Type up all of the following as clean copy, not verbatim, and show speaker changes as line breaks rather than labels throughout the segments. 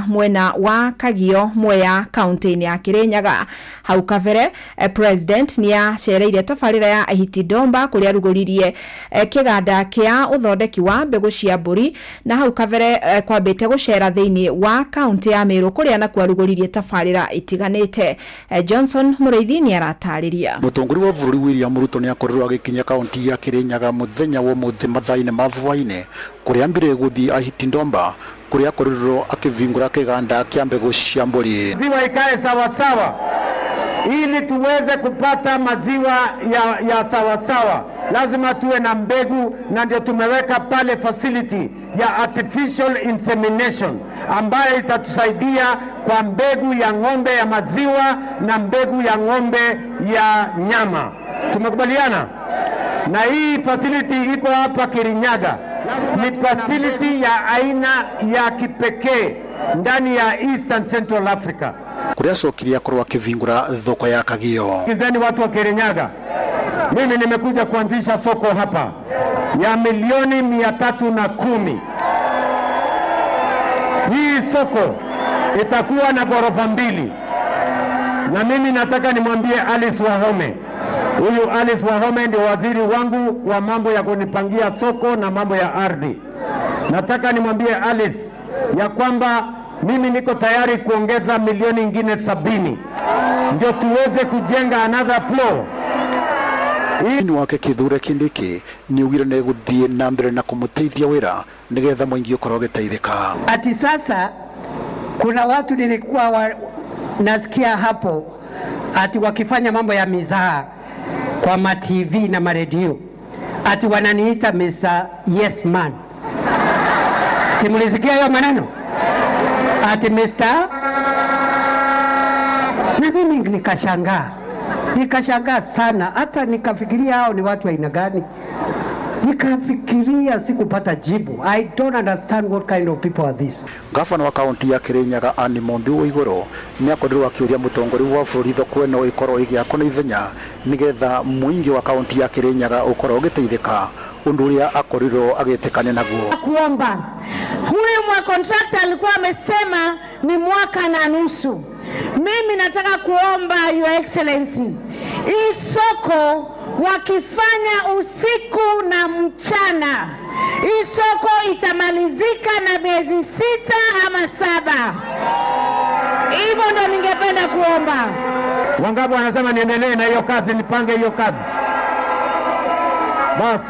Mwena wa Kagio, Mwea, kaunti-inĩ ya Kirinyaga. Hau kabere, President nĩ acereire tabarĩra ya Ahiti Ndomba kũrĩa arugũririe kĩganda kĩa ũthondeki wa mbegũ cia mbũri, na hau kabere kwambĩte gũcera thĩinĩ wa kaunti ya Meru kũrĩa nakuo arugũririe tabarĩra itiganĩte. Johnson Mũrĩithi nĩ aratarĩria.
Mũtongoria wa bũrũri William Ruto nĩ akorirwo agĩkinya kaunti ya Kirinyaga mũthenya wa ũmũthĩ mathaa-inĩ ma hwaĩ-inĩ, kũrĩa ambire gũthiĩ Ahiti Ndomba kũrĩa akorirwo akĩvingũra kĩganda kĩa mbegũ cia mbũri.
Maziwa ikae sawasawa ili tuweze kupata maziwa ya sawasawa, lazima tuwe na mbegu, na ndio tumeweka pale facility ya artificial insemination ambayo itatusaidia kwa mbegu ya ng'ombe ya maziwa na mbegu ya ng'ombe ya nyama. Tumekubaliana na hii facility iko hapa Kirinyaga, ni facility ya aina ya kipekee ndani ya East and Central Africa.
Kũrĩa acokirie akorwo akĩvingũra thoko ya Kagio.
Sikizeni watu wa Kirinyaga, mimi nimekuja kuanzisha soko hapa ya milioni 310. Hii soko itakuwa na ghorofa mbili, na mimi nataka nimwambie Alice Wahome. Huyu Alice Wahome ndio waziri wangu wa mambo ya kunipangia soko na mambo ya ardhi. Nataka nimwambie Alice ya kwamba mimi niko tayari kuongeza milioni ingine 70 ndio tuweze kujenga another floor.
Thĩinĩ wake Kithure Kindiki nĩ augire nĩ egũthiĩ na mbere na kũmũteithia wĩra nĩgetha mũingĩ ũkorwo ũgĩteithĩka.
Ati sasa kuna watu nilikuwa nasikia hapo ati wakifanya mambo ya mizaha kwa ma TV na maredio ati wananiita Mr. Yes Man. Simulisikia hiyo maneno? Ati Mr. Na mimi nikashangaa, nikashangaa sana, hata nikafikiria hao ni watu aina gani. Nikafikiria, sikupata jibu. I don't understand what kind of people are these.
Gavana wa kaunti ya Kirinyaga Anne Mumbi Waiguru nĩ akorirwo akĩũria mũtongoria wa bũrũri thoko ĩno ĩkorwo ĩgĩakwo na ihenya nĩgetha mũingĩ wa kaunti ya Kirinyaga ũkorwo ũgĩteithĩka, ũndũ ũrĩa akorirwo agĩtĩkania naguo.
Kuomba huyu mwa contractor alikuwa amesema ni mwaka na nusu. Mimi nataka kuomba, Your Excellency, hii soko wakifanya usiku na mchana, hii soko itamalizika na miezi 6 ama 7. Hivyo ndo ningependa kuomba.
Wangapi wanasema niendelee na hiyo kazi, nipange hiyo kazi? Basi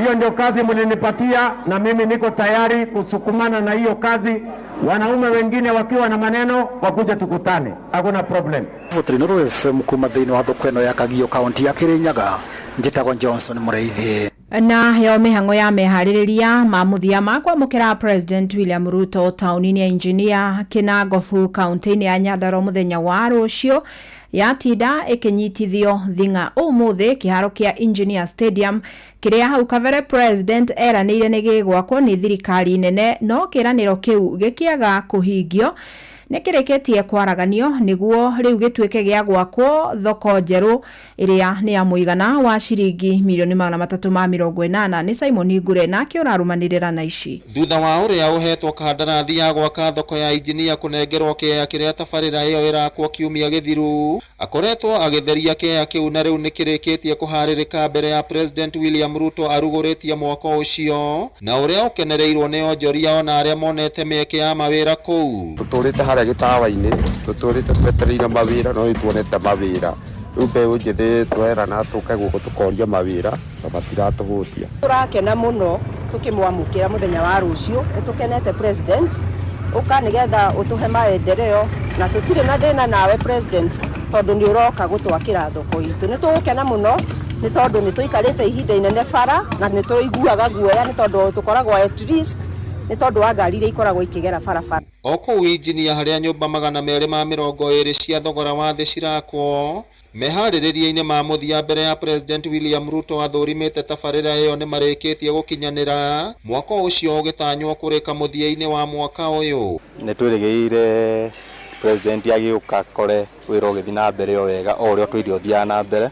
hiyo ndio kazi mlinipatia, na mimi niko tayari kusukumana na hiyo kazi. Wanaume wengine wakiwa na maneno wakuje tukutane, hakuna problem.
Inooro FM kuma thĩinĩ wa thoko ĩno ya Kagio, kaunti ya Kirinyaga, njĩtagwo Johnson Mũrĩithi.
Na yo mĩhang'o ya meharĩrĩria ma mũthia ma kwamũkĩra President William Ruto taũni-inĩ ya Engineer Kinangofu, kaunti-inĩ ya Nyandarua, mũthenya wa rũciũ yatinda ĩkĩnyitithio thing'a ũmũthĩ kĩharo kĩa Engineer Stadium, kĩrĩa hau kabere President eranĩire nĩ gĩgwakwo nĩ thirikari nene, no kĩranĩro kĩu gĩkĩaga kũhingio. Nĩ kĩrĩkĩtie kwaraganio nĩguo rĩu gĩtuĩke gĩa gwakwo thoko njerũ ĩrĩa nĩ ya mũigana wa ciringi mirioni 380. Nĩ Simon Ngure nake ũrarũmanĩrĩra na ici.
Thutha wa ũrĩa ũhetwo kandarathi ya gwaka thoko ya Injinia kũnengerwo kĩea kĩrĩa tabarĩra ĩyo ĩrakwo kiumia gĩthiru, akoretwo agĩtheria kĩea kĩu na rĩu nĩkĩrĩkĩtie kũharĩrĩka mbere ya President William Ruto arugũrĩtie mwako ũcio na ũrĩa ũkenereirwo nĩ onjoria ona arĩa monete mĩeke ya mawĩra kũu.
Tũtũrĩte harĩa gĩtawa-inĩ, tũtũrĩte twetereire mawĩra, no nĩtuonete mawĩra. Rĩu mbeũ njĩthĩ twerana tũke gũkũ tũkoria mawĩra na matiratũhũtia.
Tũrakena mũno tũkĩmwamũkĩra mũthenya wa rũciũ. Nĩ tũkenete, President, ũka nĩgetha ũtũhe maendeleo, na tũtirĩ na thĩna nawe, President, tondũ nĩ ũroka gũtwakĩra thoko itũ. Nĩ tũgũkena mũno nĩ tondũ nĩ tũikarĩte ihinda inene bara na nĩ tũiguaga guoya nĩ tondũ tũkoragwo at risk nĩ tondũ wa ngari iria ikoragwo ikĩgera barabara.
O kũu Injinia harĩa nyũmba 220 cia thogora wa thĩ cirakwo, meharĩrĩria-inĩ ma mũthia mbere ya President William Ruto athũrimĩte tabarĩra ĩyo nĩ marĩkĩtie gũkinyanĩra, mwako ũcio ũgĩtanywo kũrĩka mũthia-inĩ wa mwaka ũyũ.
Nĩ twĩrĩgĩrĩire President agĩũka akore wĩra ũgĩthiĩ na mbere o wega o ũrĩa ũtũire ũthiaga na mbere,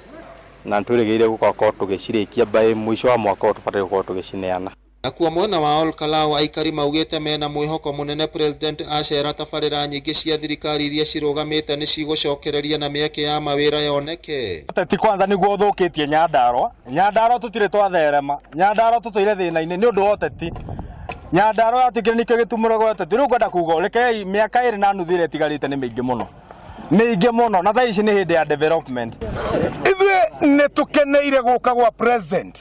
na nĩ twĩrĩgĩrĩire gũgakorwo tũgĩcirĩkia by mũico wa mwaka ũyũ. Tũbataire gũkorwo tũgĩcineana.
Nakuo mwena wa Olkalau aikari maugĩte mena mwĩhoko mũnene president acera tabarĩra nyingĩ cia thirikari iria cirũgamĩte nĩ cigũcokereria na mĩeke ya mawĩra yoneke.
Ũteti kwanza nĩguo ũthũkĩtie Nyandarua. Nyandarua tũtirĩ twatherema, Nyandarua tũtũire thĩna-inĩ nĩ ũndũ wa ũteti. Nyandarua yatuĩkire nĩkĩo gĩtumũro gĩa ũteti. Rĩu ngwenda kuga rekei mĩaka 2.5 ĩrĩa ĩtigarĩte nĩ mĩingĩ mũno, mĩingĩ mũno, na thaa ici nĩ hĩndĩ ya development.
Ithuĩ nĩ tũkeneire gũka gwa president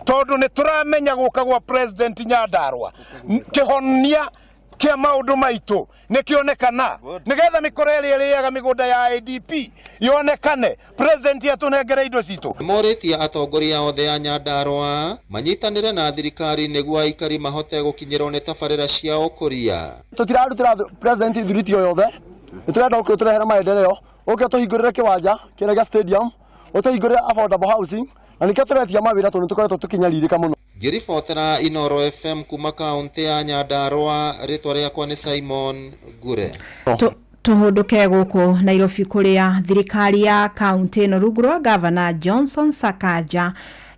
tondu nĩ tũramenya gũka gwa president Nyandarua kĩhonia kĩa maũndũ maitũ nĩ kĩonekana, nĩgetha mĩkora ĩrĩa ĩrĩaga mĩgũnda ya ADP yonekane, president atũnengere indo citũ.
Morĩtie atongoria othe a Nyandarua manyitanĩre na thirikari nĩguo aikari mahote gũkinyĩrwo nĩ tabarĩra cia ũkũria.
Tũtirarutĩra president thiriti o yothe, nĩtũrenda ũke ũtũrehere maendeleo, ũke ũtũhingũrĩre kĩwanja kĩrĩa gĩa stadium, ũtũhingũrĩre affordable housing, na nĩkĩo tũretia mawĩra tondũ nĩtũkoretwo tũkĩnyarirĩka mũno.
Ngĩribotera Inoro FM kuma kaunti ya Nyandarua, rĩtwa rĩakwa nĩ Simon Ngure.
Tũhũndũke gũkũ Nairobi kũrĩa thirikari ya kaunti ĩno rungu rwa Gavana Johnson Sakaja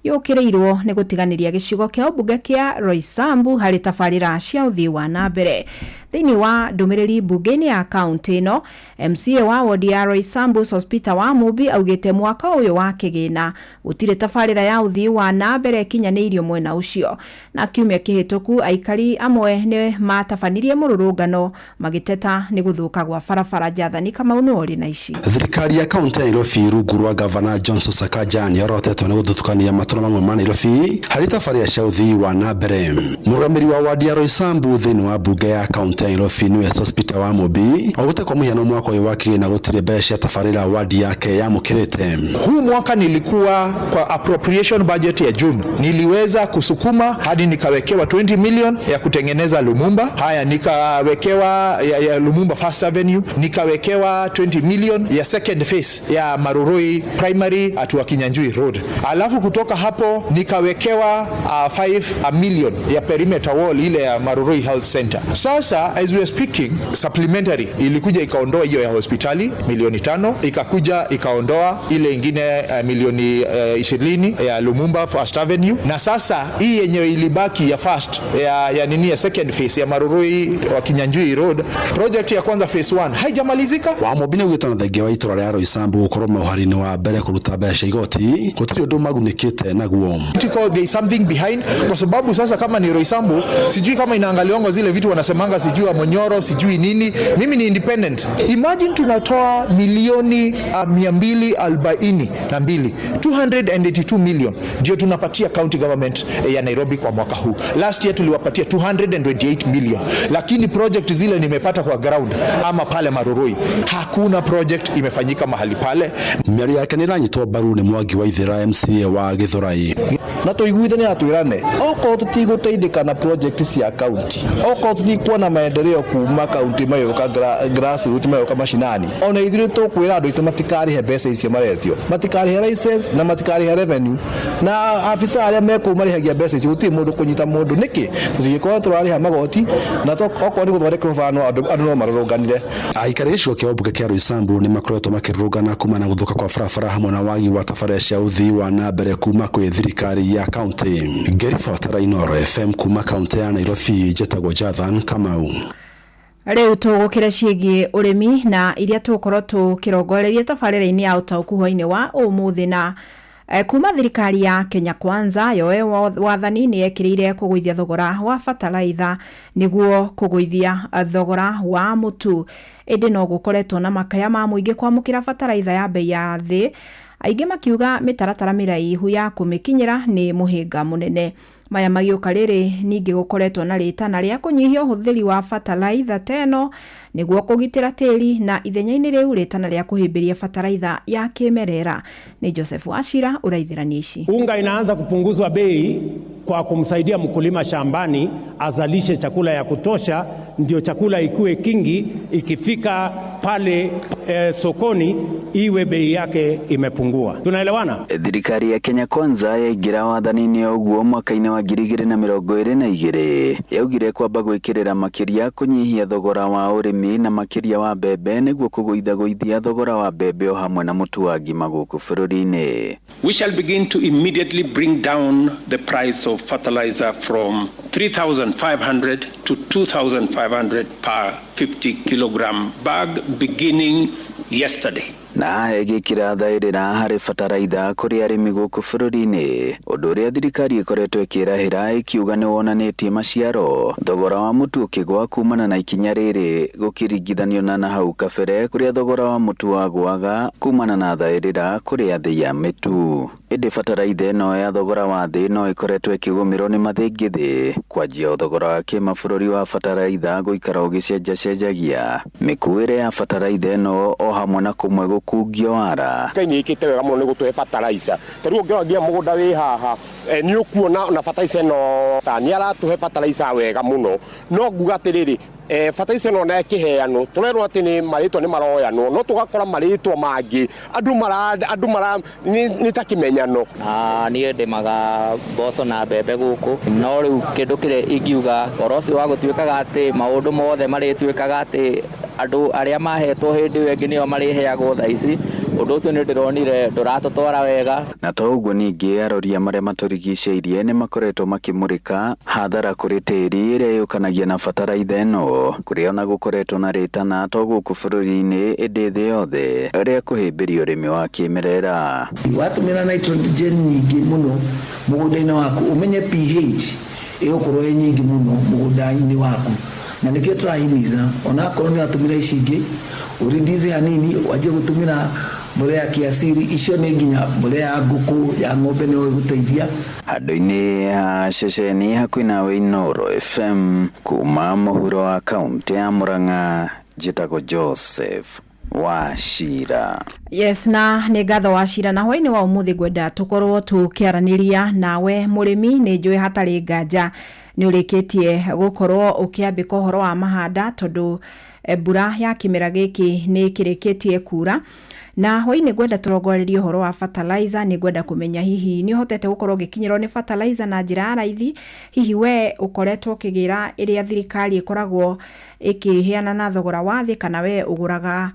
yũkĩrĩirwo nĩ gũtiganĩria gĩcigo kĩa ũmbunge kĩa Roysambu harĩ tabarĩra cia ũthii wa na mbere. Thĩinĩ wa ndũmĩrĩri mbunge-inĩ ya kaunti ĩno, MCA wa wodi ya Roysambu Sospeter wa Mumbi augĩte mwaka ũyũ wa kĩgĩna gũtirĩ tabarĩra ya ũthii wa na mbere ĩkinyanĩirio mwena ũcio. Na kiumia kĩhĩtũku aikari amwe nĩ matabanirie mũrũrũngano magĩteta nĩ gũthũka gwa barabara. Jathani Kamau nĩwe ũrĩ na ici.
Thirikari ya kaunti ya Nairobi rungu rwa Gavana Johnson Sakaja nĩyorotetwo nĩ gũthutũkania matũra mamwe ma Nairobi harĩ tabarĩra cia ũthii wa na mbere. Mũrũgamĩrĩri wa wadi ya Roysambu thĩinĩ wa mbunge ya kaunti ya Nairobi nĩwe Sospeter wa Mumbi augĩte kwa mũhiano mwaka ũyũ wa kĩgĩna gũtirĩ mbeca cia tabarĩra wadi yake yamũkĩrĩte.
Huu mwaka nilikuwa kwa appropriation budget ya June, niliweza kusukuma hadi nikawekewa 20 million ya kutengeneza Lumumba. Haya, nikawekewa ya Lumumba First Avenue, nikawekewa 20 million ya second phase ya Marurui Primary at Kinyanjui Road. Alafu kutoka hapo nikawekewa 5 million ya perimeter wall ile ya Marurui Health Center. Sasa as we are speaking, supplementary ilikuja ikaondoa hiyo ya hospitali milioni 5, ikakuja ikaondoa ile ingine milioni 20 ya Lumumba First Avenue, na sasa hii yenyewe ilibaki ya first ya nini ya second phase ya Marurui wa Kinyanjui Road, project ya kwanza phase 1 haijamalizika.
Wa Mumbi nĩaugĩte ona thengia wa itũra rĩa Roysambu gũkorwo mũhari-inĩ wa mbere kũruta mbeca cia igoti gũtirĩ ũndũ magunĩkĩte naguo.
There is something behind, kwa sababu sasa kama ni Roysambu sijui kama inaangaliwanga zile vitu wanasemanga sijui wa Monyoro sijui nini. Mimi ni independent. Imagine tunatoa milioni 242, 282 million ndio tunapatia county government ya Nairobi kwa mwaka huu. Last year tuliwapatia 228 million, lakini project zile nimepata kwa ground ama pale Marurui hakuna project imefanyika mahali pale.
Mĩario yake nĩĩranyitwo mbaru nĩ Mwangi wa Ithira MCA wa Githurai.
Na tuiguithanie na twirane okorwo tũtigũteithĩka na project cia county, okorwo tũtikuona maendeleo kuma county magĩũka grassroots magĩũka mashinani, ona ithuĩ tũkwĩra andũ aitũ matikarĩhe mbeca icio maretio, matikarĩhe license na matikarĩhe revenue, na afisa arĩa mekũu marĩhagia mbeca icio gũtirĩ mũndũ kũnyita mũndũ. Nĩkĩ tũtingĩkorwo tũrarĩha magoti na okorwo nĩ gũthondekerwo bara no andũ no marũrũnganire.
Aikari gĩcigo kĩa ũmbunge kĩa Roysambu nĩ makoretwo makĩrũrũngana kumana na gũthũka kwa barabara hamwe na wagi wa tabarĩra cia ũthii wa na mbere kuma kwĩ thirikari ya kaunti. Ngĩribotera Inoro FM kuma kaunti ya Nairobi, njĩtagwo Jathan Kamau.
Rĩu tũgũkĩre ciĩgiĩ ũrĩmi na iria tũgũkorwo tũkĩrongoreria tabarĩra-inĩ ya ũtaũku hwainĩ wa ũmũthĩ. Na kuma thirikari ya Kenya Kwanza yoe wathani nĩ yekĩrĩire kũgũithia thogora wa bataraitha nĩguo kũgũithia thogora wa mũtu, ĩndĩ no gũkoretwo na makaya ma mũingĩ kwamũkĩra bataraitha ya bei ya thĩ, aingĩ makiuga mĩtaratara mĩraihu ya kũmĩkinyĩra nĩ mũhĩnga mũnene. Maya magĩũka rĩrĩ ningĩ gũkoretwo na rĩtana rĩa kũnyihia ũhũthĩri wa bataraitha teno nĩguo kũgitĩra tĩri, na ithenya-inĩ rĩu rĩtana rĩa kũhĩmbĩria bataraitha ya kĩmerera. Nĩ Joseph Wachira ũraithĩrania ici.
Unga inaanza kupunguzwa bei kwa kumsaidia mkulima shambani azalishe chakula ya kutosha, ndio chakula ikue kingi, ikifika pale sokoni iwe bei yake imepungua. Tunaelewana?
Thirikari ya Kenya Kwanza yaingĩra wathani-inĩ o ũguo mwaka-inĩ wa 2022 yaugire kwamba gwĩkĩrĩra makĩria kũnyihia thogora wa ũrĩmi na makĩria wa mbembe nĩguo kũgũithagũithia thogora wa mbembe o hamwe na mũtu wa ngima gũkũ bũrũri-inĩ.
We shall begin to immediately bring down the price of fertilizer from 3,500 to 2,500 per 50 kilogram bag beginning yesterday.
Na ĩgĩkĩra thaĩrĩra harĩ bataraitha kũrĩ arĩmi gũkũ bũrũri-inĩ, ũndũ ũrĩa thirikari ĩkoretwo ĩkĩrahĩra ĩkiuga nĩ wonanĩtie maciaro, thogora wa mũtu ũkĩgwa kumana na ikinya rĩrĩ gũkĩringithanio na nahau kabere kũrĩa thogora wa mũtu wagũaga kumana na thaĩrĩra kũrĩ athĩi a mĩtu. Ĩndĩ bataraitha ĩno ya thogora wa thĩ no ĩkoretwo ĩkĩgũmĩrwo nĩ mathĩngĩthĩ, kwanjia thogora wa kĩmabũrũri wa bataraitha gũikara ũgĩcenjacenjagia, mĩkuĩre ya bataraitha ĩno o hamwe na kũmwe gũkungio wara.
Ngai nĩ ĩkĩte wega mũno nĩ gũtũhe fertilizer. Ta rĩu ũngĩrora nginya mũgũnda wĩ haha, nĩ ũkuona ona fertilizer ĩno ta nĩ aratũhe fertilizer wega mũno. No nguga atĩrĩrĩ, fertilizer ĩno ona ĩkĩheanwo, tũrerwo atĩ nĩ marĩtwa nĩ maroyanwo, no tũgakora marĩtwa mangĩ andũ mara nĩ ta kĩmenyano.
Niĩ ndĩmaga mboco na mbembe gũkũ, no rĩu kĩndũ kĩrĩa ingiuga ũhoro ũcio wa gũtuĩkaga atĩ maũndũ mothe marĩtuĩkaga atĩ andũ arĩa mahetwo hĩndĩ ĩyo ĩngĩ nĩo marĩheagwo thaa ici, ũndũ ũcio nĩ ndĩronire ndũratũtwara wega.
Na to ũguo ningĩ aroria marĩa matũrigicĩirie nĩ makoretwo makĩmũrĩka hathara kũrĩ tĩri ĩrĩa yũkanagia na bataraitha ĩno, kũrĩa ona gũkoretwo na rĩtana to gũkũ bũrũri-inĩ ĩndĩ thĩ yothe rĩa kũhĩmbĩria ũrĩmi wa kĩmerera.
Watũmĩra nitrogen nyingĩ mũno mũgũnda-inĩ waku, ũmenye pH ĩgũkorwo ĩ nyingĩ mũno mũgũnda-inĩ waku, na nĩkĩo tũrahimiza onakorwo nĩ watũmĩra ici ingĩ ũreduce hanini, wanjie gũtũmĩra mbolea ya kiasiri. Icio nĩ nginya mbolea ya ngũkũ, ya ng'ombe no ĩgũteithia.
Handũ-inĩ ha ceceni hakuhĩ nawe Inooro FM kuma mũhuro wa kaunti ya Murang'a, njĩtagwo Joseph Wachira.
Yes, na nĩ ngatho Wachira. Na hwainĩ wa ũmũthĩ ngwenda tũkorwo tũkĩaranĩria nawe mũrĩmi. Nĩ njũĩ hatarĩ nganja nĩ ũrĩkĩtie gũkorwo ũkĩambĩka ũhoro wa mahanda, tondũ mbura ya kĩmera gĩkĩ nĩ kĩrĩkĩtie kura. Na hwainĩ ngwenda tũrongorerie ũhoro wa fertilizer. Nĩ ngwenda kũmenya hihi nĩ ũhotete gũkorwo ũgĩkinyĩrwo nĩ fertilizer na njĩra ya raithi, hihi we ũkoretwo ũkĩgĩra ĩrĩa thirikari ĩkoragwo ĩkĩheana na thogora wa thĩ, kana we ũgũraga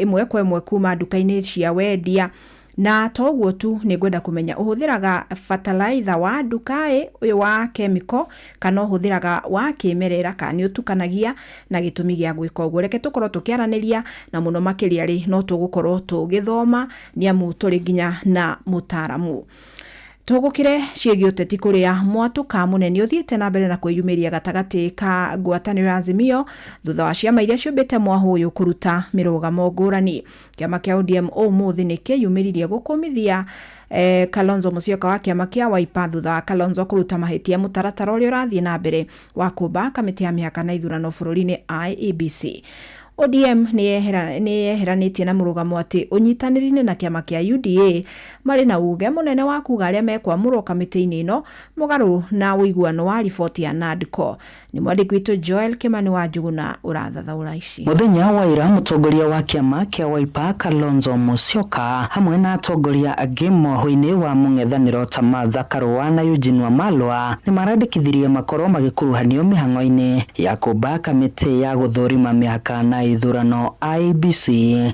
ĩmwe kwa ĩmwe kuma nduka-inĩ cia wendia. Na to ũguo tu, nĩ ngwenda kũmenya ũhũthĩraga fertilizer wa nduka ĩ ũyũ wa chemical, kana ũhũthĩraga wa kĩmerera, kana nĩ ũtukanagia, na gĩtũmi gĩa gwĩka ũguo. Reke tũkorwo tũkĩaranĩria, na mũno makĩria rĩ no tũgũkorwo tũgĩthoma, nĩ amu tũrĩ nginya na mũtaaramu. Tũgũkĩre ciĩgiĩ ũteti, kũrĩa mwatũka mũnene ũthiĩte na mbere na kwĩyumĩria gatagatĩ ka ngwatanĩro ya Azimio thutha wa ciama iria ciũmbĩte mwahũ ũyũ kũruta mĩrũgamo ngũrani. Kĩama kĩa ODM ũmũthĩ nĩ kĩyumĩririe gũkũmithia Kalonzo Musyoka wa kĩama kĩa Wiper thutha wa Kalonzo kũruta mahĩtia mũtaratara ũrĩa ũrathiĩ na mbere wa kũmba kamĩtĩ ya mĩhaka na ithurano bũrũri-inĩ IEBC. ODM nĩ yeheranĩtie na mũrũgamo atĩ ũnyitanĩri-inĩ na kĩama kĩa UDA marĩ na uge mũnene wa kuga arĩa mekwamũrwo kamĩtĩ-inĩ ĩno, mũgarũ na ũiguano wa riboti ya NADCO. Nĩ mwandĩki witũ Joel Kimani wa Njuguna ũrathathaũra ici.
Mũthenya wa ira, mũtongoria wa kĩama kĩa Wiper Kalonzo Musyoka hamwe na atongoria angĩ mohũ-inĩ wa mũng'ethanĩro ta Martha Karua na Eugene Wamalwa nĩ marandĩkithirie makorwo magĩkuruhanio mĩhang'o-inĩ ya kũmba kamĩtĩ ya gũthũrima mĩhaka na ithurano IEBC.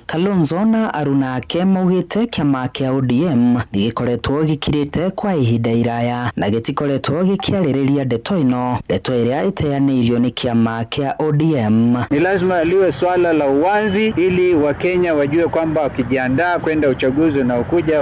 Kalonzo na aruna ake maugĩte kĩama kĩa ODM nĩ gĩkoretwo gĩkirĩte kwa ihinda iraya na gĩtikoretwo gĩkĩarĩrĩria ndeto ĩno, ndeto ĩrĩa ĩteanĩirio nĩ kĩama kĩa ODM.
Ni lazima liwe swala la uwazi ili Wakenya wajue kwamba wakijiandaa kwenda uchaguzi unaokuja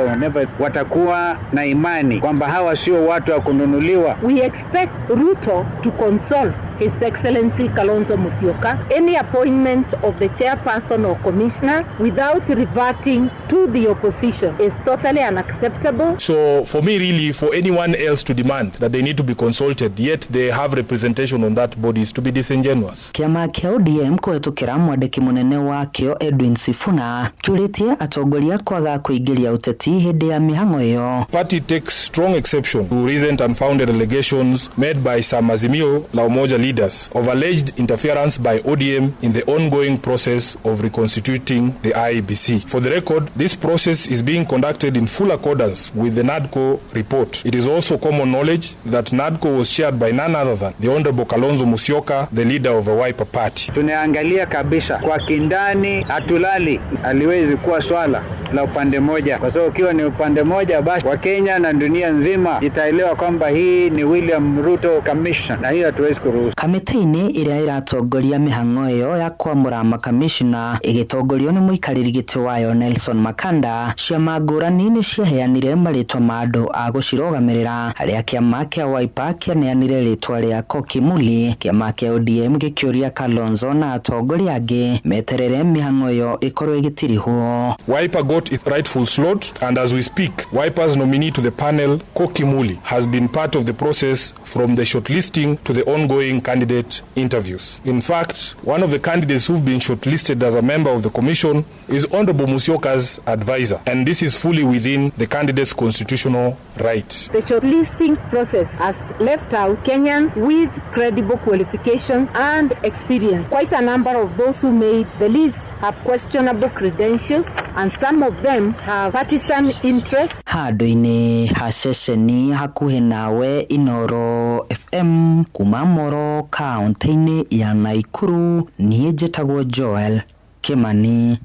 watakuwa na imani kwamba hawa sio watu wa kununuliwa.
We expect Ruto to consult His Excellency Kalonzo Musyoka. Any appointment of the chairperson or commissioners without reverting to the opposition is totally unacceptable.
So for me, really, for anyone else to demand that they need to be consulted, yet they have representation on that body, is to be disingenuous.
Kĩama kĩa ODM kũhetũkĩra mwandĩki mũnene wakĩo Edwin Sifuna kĩũrĩtie atongoria kwaga kũingĩria ũteti hĩndĩ ya mĩhang'o ĩyo.
Party takes strong exception to recent unfounded allegations made by some Azimio la Umoja leaders leaders of alleged interference by ODM in the ongoing process of reconstituting the IEBC. For the record, this process is being conducted in full accordance with the NADCO report. It is also common knowledge that NADCO was chaired by none other than the Honorable Kalonzo Musyoka, the leader of the Wiper Party.
Tunaangalia kabisa kwa kindani, hatulali. Haliwezi kuwa swala la upande moja, kwa sababu ukiwa ni upande moja, basi Wakenya na dunia nzima itaelewa kwamba hii ni William Ruto Commission, na hiyo hatuwezi kuruhusu.
Kamĩtĩ-inĩ ĩrĩa ĩratongoria mĩhang'o ĩyo ya kwamũra makamishna ĩgĩtongorio nĩ mũikarĩri gĩtĩ wayo Nelson Makanda, ciama ngũrani nĩ ciaheanire marĩtwa ma andũ a gũcirũgamĩrĩra, harĩa kĩama kĩa Wiper kĩaneanire rĩtwa rĩa Koki Muli, kĩama kĩa ODM gĩkĩũria Kalonzo na atongoria angĩ meterere mĩhang'o ĩyo ĩkorwo ĩgĩtirihwo.
Wiper got its rightful slot, and as we speak, Wiper's nominee to the panel, Koki Muli, has been part of the process from the shortlisting to the ongoing candidate interviews. In fact, one of the candidates who've been shortlisted as a member of the commission is Honorable Musyoka's advisor, and this is fully within the candidate's constitutional right.
The shortlisting process has left out Kenyans with credible qualifications and experience. Quite a number of those who made the list have questionable credentials, and some of them have partisan interests.
Handũ-inĩ ha ceceni hakuhĩ nawe Inoro FM kuma Moro kaũntĩ-inĩ ya Naikuru, niĩ njĩtagwo Joel Kimani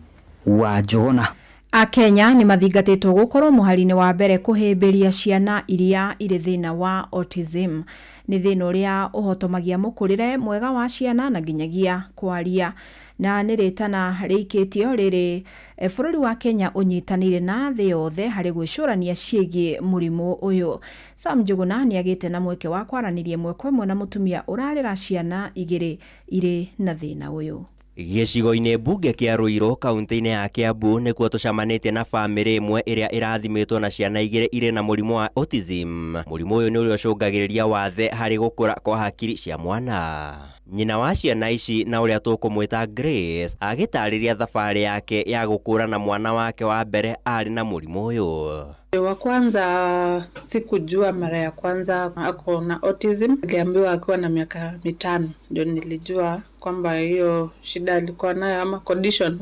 wa Njũgũna.
Akenya nĩ mathingatĩtwo gũkorwo mũhari-inĩ wa mbere kũhĩmbĩria ciana iria irĩ thĩna wa autism. Nĩ thĩna ũrĩa ũhotomagia mũkũrĩre mwega wa ciana na nginyagia kwaria, na nĩ rĩtana rĩikĩtio rĩrĩ bũrũri wa Kenya ũnyitanĩire na thĩ yothe harĩ gwĩcũrania ciĩgiĩ mũrimũ ũyũ. Sam Njũgũna nĩ agĩte na mweke wa kwaranĩria ĩmwe kwa ĩmwe na mũtumia ũrarera ciana igĩrĩ irĩ na thĩna ũyũ.
Gĩcigo-inĩ mbunge kĩa Ruiru kaunti-inĩ ya Kiambu nĩkuo tũcemanĩtie na bamĩrĩ ĩmwe ĩrĩa ĩrathimĩtwo na ciana igĩrĩ irĩ na mũrimũ wa autism. Mũrimũ ũyũ nĩ ũrĩa ũcũngagĩrĩria wathe harĩ gũkũra kwa hakiri cia mwana. Nyina wa ciana ici na ũrĩa tũkũmwĩta Grace agĩtarĩria thabarĩ yake ya gũkũra na mwana wake wa mbere arĩ na mũrimũ ũyũ.
Wa kwanza sikujua mara ya kwanza ako na autism, niliambiwa akiwa na miaka 5 ndio nilijua kwamba hiyo shida alikuwa nayo ama condition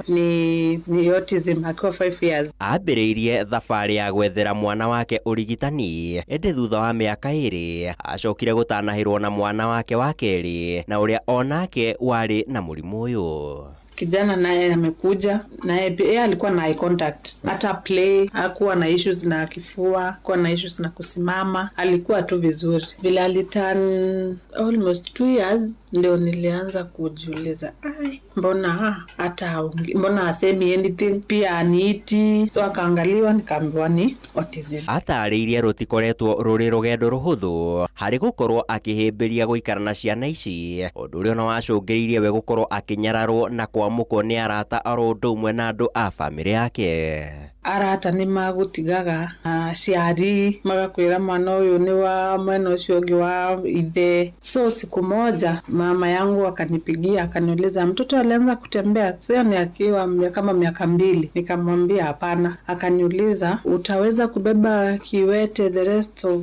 ni autism akiwa 5 years.
Ambĩrĩirie thabarĩ ya gwethera mwana wake ũrigitani, ĩndĩ thutha wa mĩaka 2 acokire gũtanahĩrwo na mwana wake wa kerĩ na ũrĩa onake warĩ na mũrimũ ũyũ.
Kijana naye amekuja naye yeye alikuwa na eye contact, hata play hakuwa na issues na kifua, hakuwa na issues na kusimama, alikuwa tu vizuri. Vile aliturn almost 2 years ndio nilianza kujiuliza, ai, mbona hata mbona hasemi anything, pia aniiti. So akaangaliwa nikaambiwa ni autism.
Atarĩirie rũtikoretwo rũrĩ rũgendo rũhũthũ harĩ gũkorwo akĩhĩmbĩria gũikara na ciana ici, ũndũ ũrĩa ona wacũngĩrĩirie we gũkorwo akĩnyararwo na kwamũkwo nĩ arata oro ũndũ ũmwe na andũ a bamĩrĩ yake.
Arata nĩ magũtigaga, aciari magakwĩra mwana ũyũ nĩ wa mwena ũcio ũngĩ wa ithe. So siku moja mama yangu akanipigia akaniuliza mtoto alianza kutembea sasa ni akiwa kama miaka 2. Nikamwambia hapana. Akaniuliza utaweza kubeba kiwete the rest of